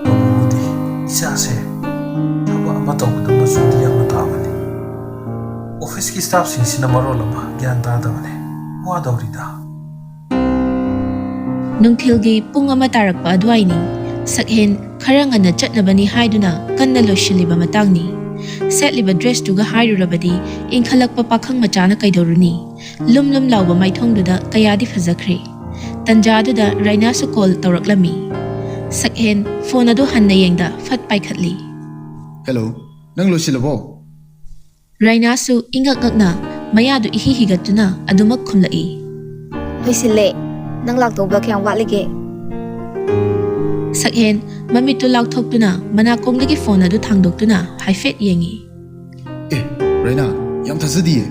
ꯇꯧꯕꯕꯨꯗꯤ ꯏꯆꯥꯁꯦ ꯊꯕꯛ ꯑꯃ ꯇꯧꯕꯗ ꯃꯆꯨꯗꯤ ꯌꯥꯝꯅ ꯇꯥꯕꯅꯤ꯫ ꯑꯣꯐꯤꯁꯀꯤ ꯁ꯭ꯇꯥꯐꯁꯤꯡꯁꯤꯅ ꯃꯔꯣꯜ ꯑꯃ ꯒ꯭ꯌꯥꯟ ꯇꯥꯗꯕꯅꯦ꯫ ꯋꯥꯗꯧꯔꯤꯗ꯫" ꯅꯨꯡꯊꯤꯜꯒꯤ ꯄꯨꯡ ꯑꯃ ꯇꯥꯔꯛꯄ ꯑꯗꯨꯋꯥꯏꯅꯤ꯫ ꯁꯛꯍꯦꯟ ꯈꯔ ꯉꯟꯅ ꯆꯠꯅꯕꯅꯤ ꯍꯥꯏꯗꯨꯅ ꯀꯟꯅ ꯂꯣꯏꯁꯤꯜꯂꯤꯕ ꯃꯇꯥꯡꯅꯤ꯫ ꯁꯦꯠꯂꯤꯕ ꯗ꯭ꯔꯦꯁꯇꯨꯒ ꯍꯥꯏꯔꯨꯔꯕꯗꯤ ꯏꯪꯈꯠꯂꯛꯄ ꯄꯥꯈꯪ ꯃꯆꯥꯅ ꯀꯩꯗꯧꯔꯨꯅꯤ? ꯂꯨꯝ ꯂꯨꯝ ꯂꯥꯎꯕ ꯃꯥꯏꯊꯣꯡꯗꯨꯗ ꯀꯌꯥꯗꯤ ꯐꯖꯈ꯭ꯔꯦ꯫ ꯇꯟꯖꯥꯗꯨꯗ ꯔꯥꯏꯅꯥꯁꯨ ꯀꯣꯜ ꯇꯧꯔꯛꯂꯝꯃꯤ꯫ ꯁꯛꯍꯦꯟ ꯐꯣꯟ ꯑꯗꯨ ꯍꯟꯅ ꯌꯦꯡꯗ ꯐꯠ ꯄꯥꯏꯈꯠꯂꯤ꯫ "ꯍꯦꯜꯂꯣ, ꯅꯪ ꯂꯣꯏꯁꯤꯜꯂꯕꯣ?" ꯔꯥꯏꯅꯥꯁꯨ ꯏꯉꯛ ꯉꯛꯅ ꯃꯌꯥꯗꯨ ꯏꯍꯤ ꯍꯤꯒꯠꯇꯨꯅ ꯑꯗꯨꯃꯛ ꯈꯨꯝꯂꯛꯏ꯫ "ꯂꯣꯏꯁꯤꯜꯂꯦ꯫ ꯅꯪ ꯂꯥꯛꯇꯧꯕ ꯀꯌꯥꯝ ꯋꯥꯠꯂꯤꯒꯦ?" ꯁꯛꯍꯦꯟ ꯃꯃꯤꯠꯇꯨ ꯂꯥꯎꯊꯣꯛꯇꯨꯅ ꯃꯅꯥꯀꯣꯡꯗꯒꯤ ꯐꯣꯟ ꯑꯗꯨ ꯊꯥꯡꯗꯣꯛꯇꯨꯅ ꯍꯥꯏꯐꯦꯠ ꯌꯦꯡꯉꯤ꯫ "ꯑꯦ, ꯔꯥꯏꯅꯥ, ꯌꯥꯝ ꯊꯥꯖꯗꯤꯌꯦ꯫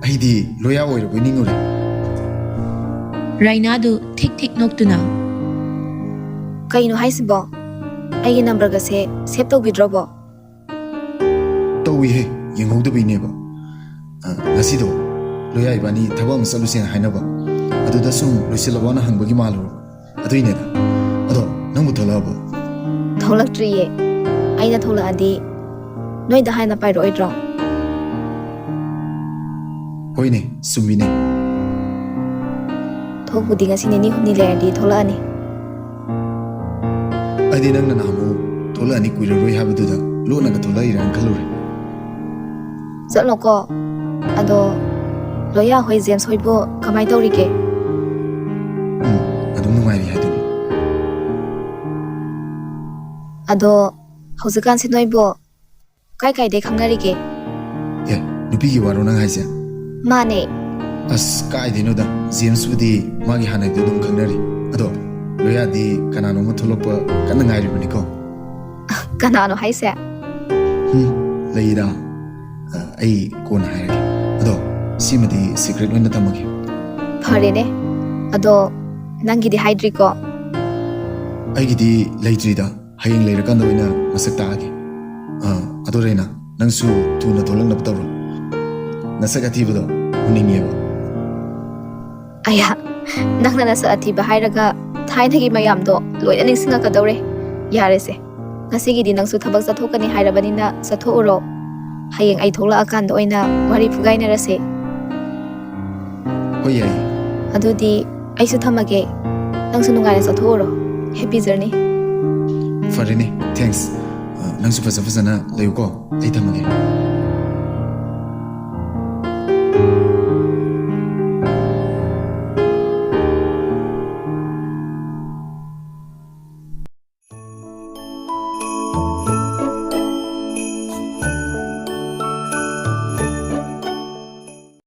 ꯑꯩꯗꯤ ꯂꯣꯌꯥ ꯑꯣꯏꯔꯕꯣꯏ ꯅꯤꯡꯉꯨꯔꯦ꯫" ꯔꯥꯏꯅꯥꯗꯨ ꯊꯤꯛ ꯊꯤꯛ ꯅꯣꯛꯇꯨꯅ, "ꯀꯩꯅꯣ ꯍꯥꯏꯁꯤꯕꯣ?" ꯑꯩꯒꯤ ꯅꯝꯕꯔꯒꯁꯦ ꯁꯦꯚ ꯇꯧꯕꯤꯗ꯭ꯔꯕꯣ? ꯇꯧꯏꯍꯦ, ꯌꯦꯡꯍꯧꯗꯕꯩꯅꯦꯕ꯫ ꯑ, ꯉꯁꯤꯗꯣ ꯂꯣꯌꯥ ꯏꯕꯥꯅꯤ ꯊꯕꯛ ꯑꯃ ꯆꯠꯂꯨꯁꯦꯅ ꯍꯥꯏꯅꯕ, ꯑꯗꯨꯗ ꯁꯨꯝ ꯂꯣꯏꯁꯤꯜꯂꯕꯣꯅ ꯍꯪꯕꯒꯤ ꯃꯥꯜꯂꯨꯔꯕ, ꯑꯗꯨꯏꯅꯦꯗ꯫ ꯑꯗꯣ ꯅꯪꯕꯨ ꯊꯣꯛꯂꯛꯑꯕꯣ? ꯊꯣꯛꯂꯛꯇ꯭ꯔꯤꯌꯦ꯫ ꯑꯩꯅ ꯊꯣꯛꯂꯛꯑꯗꯤ ꯅꯣꯏꯗ ꯍꯥꯟꯅ ꯄꯥꯏꯔꯛꯑꯣꯏꯗ꯭ꯔꯣ? ꯍꯣꯏꯅꯦ, ꯆꯨꯝꯃꯤꯅꯦ꯫ ꯊꯣꯛꯄꯨꯗꯤ ꯉꯁꯤ ꯅꯤꯅꯤ ꯍꯨꯝꯅꯤ ꯂꯩꯔꯗꯤ ꯊꯣꯛꯂꯛꯑꯅꯤ꯫ ꯑꯩꯗꯤ ꯅꯪꯅ ꯅꯍꯥꯟꯃꯨꯛ ꯊꯣꯛꯂꯛꯑꯅꯤ ꯀꯨꯏꯔꯔꯣꯏ ꯍꯥꯏꯕꯗꯨꯗ ꯂꯣꯠꯅꯒ ꯊꯣꯛꯂꯛꯏꯔꯥꯅ ꯈꯜꯂꯨꯔꯦ꯫ ꯆꯠꯂꯣꯀꯣ꯫ ꯑꯗꯣ ꯂꯣꯌꯥ ꯍꯣꯏ, ꯖꯦꯝꯁ ꯍꯣꯏꯕꯨ ꯀꯃꯥꯏ ꯇꯧꯔꯤꯒꯦ? ꯎꯝ, ꯑꯗꯨꯝ ꯅꯨꯡꯉꯥꯏꯔꯤ ꯍꯥꯏꯗꯨꯅꯤ꯫ ꯑꯗꯣ ꯍꯧꯖꯤꯛꯀꯥꯟꯁꯤ ꯅꯣꯏꯕꯨ ꯀꯥꯏ ꯀꯥꯏꯗꯩ ꯈꯪꯅꯔꯤꯒꯦ? ꯑꯦ, ꯅꯨꯄꯤꯒꯤ ꯋꯥꯔꯣ ꯅꯪ ꯍꯥꯏꯁꯦ? ꯃꯥꯅꯦ꯫ ꯑꯁ, ꯀꯥꯏꯗꯩꯅꯣꯗ, ꯖꯦꯝꯁꯄꯨꯗꯤ ꯃꯥꯒꯤ ꯍꯥꯟꯅꯩꯗꯣ ꯑꯗꯨꯝ ꯈꯪꯅꯔꯤ꯫ ꯑꯗꯣ ꯂꯣꯌꯥꯗꯤ ꯀꯅꯥꯅꯣꯝꯃ ꯊꯣꯛꯂꯛꯄ ꯀꯟꯅ ꯉꯥꯏꯔꯤꯕꯅꯤꯀꯣ꯫ ꯀꯅꯥꯅꯣ ꯍꯥꯏꯁꯦ? ꯎꯝ, ꯂꯩꯗ꯫ ꯑ, ꯑꯩ ꯀꯣꯟꯅ ꯍꯥꯏꯔꯒꯦ꯫ ꯑꯗꯣ ꯁꯤꯃꯗꯤ ꯁꯤꯀ꯭ꯔꯦꯠ ꯑꯣꯏꯅ ꯊꯝꯃꯒꯦ꯫ ꯐꯔꯦꯅꯦ꯫ ꯑꯗꯣ ꯅꯪꯒꯤꯗꯤ ꯍꯥꯏꯗ꯭ꯔꯤꯀꯣ? ꯑꯩꯒꯤꯗꯤ ꯂꯩꯇ꯭ꯔꯤꯗ꯫ ꯍꯌꯦꯡ ꯂꯩꯔꯀꯥꯟꯗ ꯑꯣꯏꯅ ꯃꯁꯛ ꯇꯥꯛꯑꯒꯦ꯫ ꯑ, ꯑꯗꯣ ꯔꯦꯅꯥ, ꯅꯪꯁꯨ ꯊꯨꯅ ꯊꯣꯛꯂꯛꯅꯕ ꯇꯧꯔꯣ꯫ ꯅꯁꯛ ꯑꯊꯤꯕꯗꯣ ꯎꯅꯤꯡꯉꯦꯕ꯫ ꯑꯌꯥ, ꯅꯪꯅ ꯅꯁꯛ ꯑꯊꯤꯕ ꯍꯥꯏꯔꯒ ꯊꯥꯏꯅꯒꯤ ꯃꯌꯥꯝꯗꯣ ꯂꯣꯏꯅ ꯅꯤꯡꯁꯤꯡꯉꯛꯀꯗꯧꯔꯦ꯫ ꯌꯥꯔꯦꯁꯦ, ꯉꯁꯤꯒꯤꯗꯤ ꯅꯪꯁꯨ ꯊꯕꯛ ꯆꯠꯊꯣꯛꯀꯅꯤ ꯍꯥꯏꯔꯕꯅꯤꯅ ꯆꯠꯊꯣꯛꯎꯔꯣ꯫ ꯍꯌꯦꯡ ꯑꯩ ꯊꯣꯛꯂꯛꯑꯀꯥꯟꯗ ꯑꯣꯏꯅ ꯋꯥꯔꯤ ꯐꯨꯒꯥꯏꯅꯔꯁꯦ꯫ ꯍꯣꯏ, ꯌꯥꯏꯌꯦ꯫ ꯑꯗꯨꯗꯤ ꯑꯩꯁꯨ ꯊꯝꯃꯒꯦ꯫ ꯅꯪꯁꯨ ꯅꯨꯡꯉꯥꯏꯅ ꯆꯠꯊꯣꯛꯎꯔꯣ꯫ Happy journey꯫ ꯐꯔꯦꯅꯦ, thanks꯫ ꯑ, ꯅꯪꯁꯨ ꯐꯖ ꯐꯖꯅ ꯂꯩꯌꯨꯀꯣ꯫ ꯑꯩ ꯊꯝꯃꯒꯦ꯫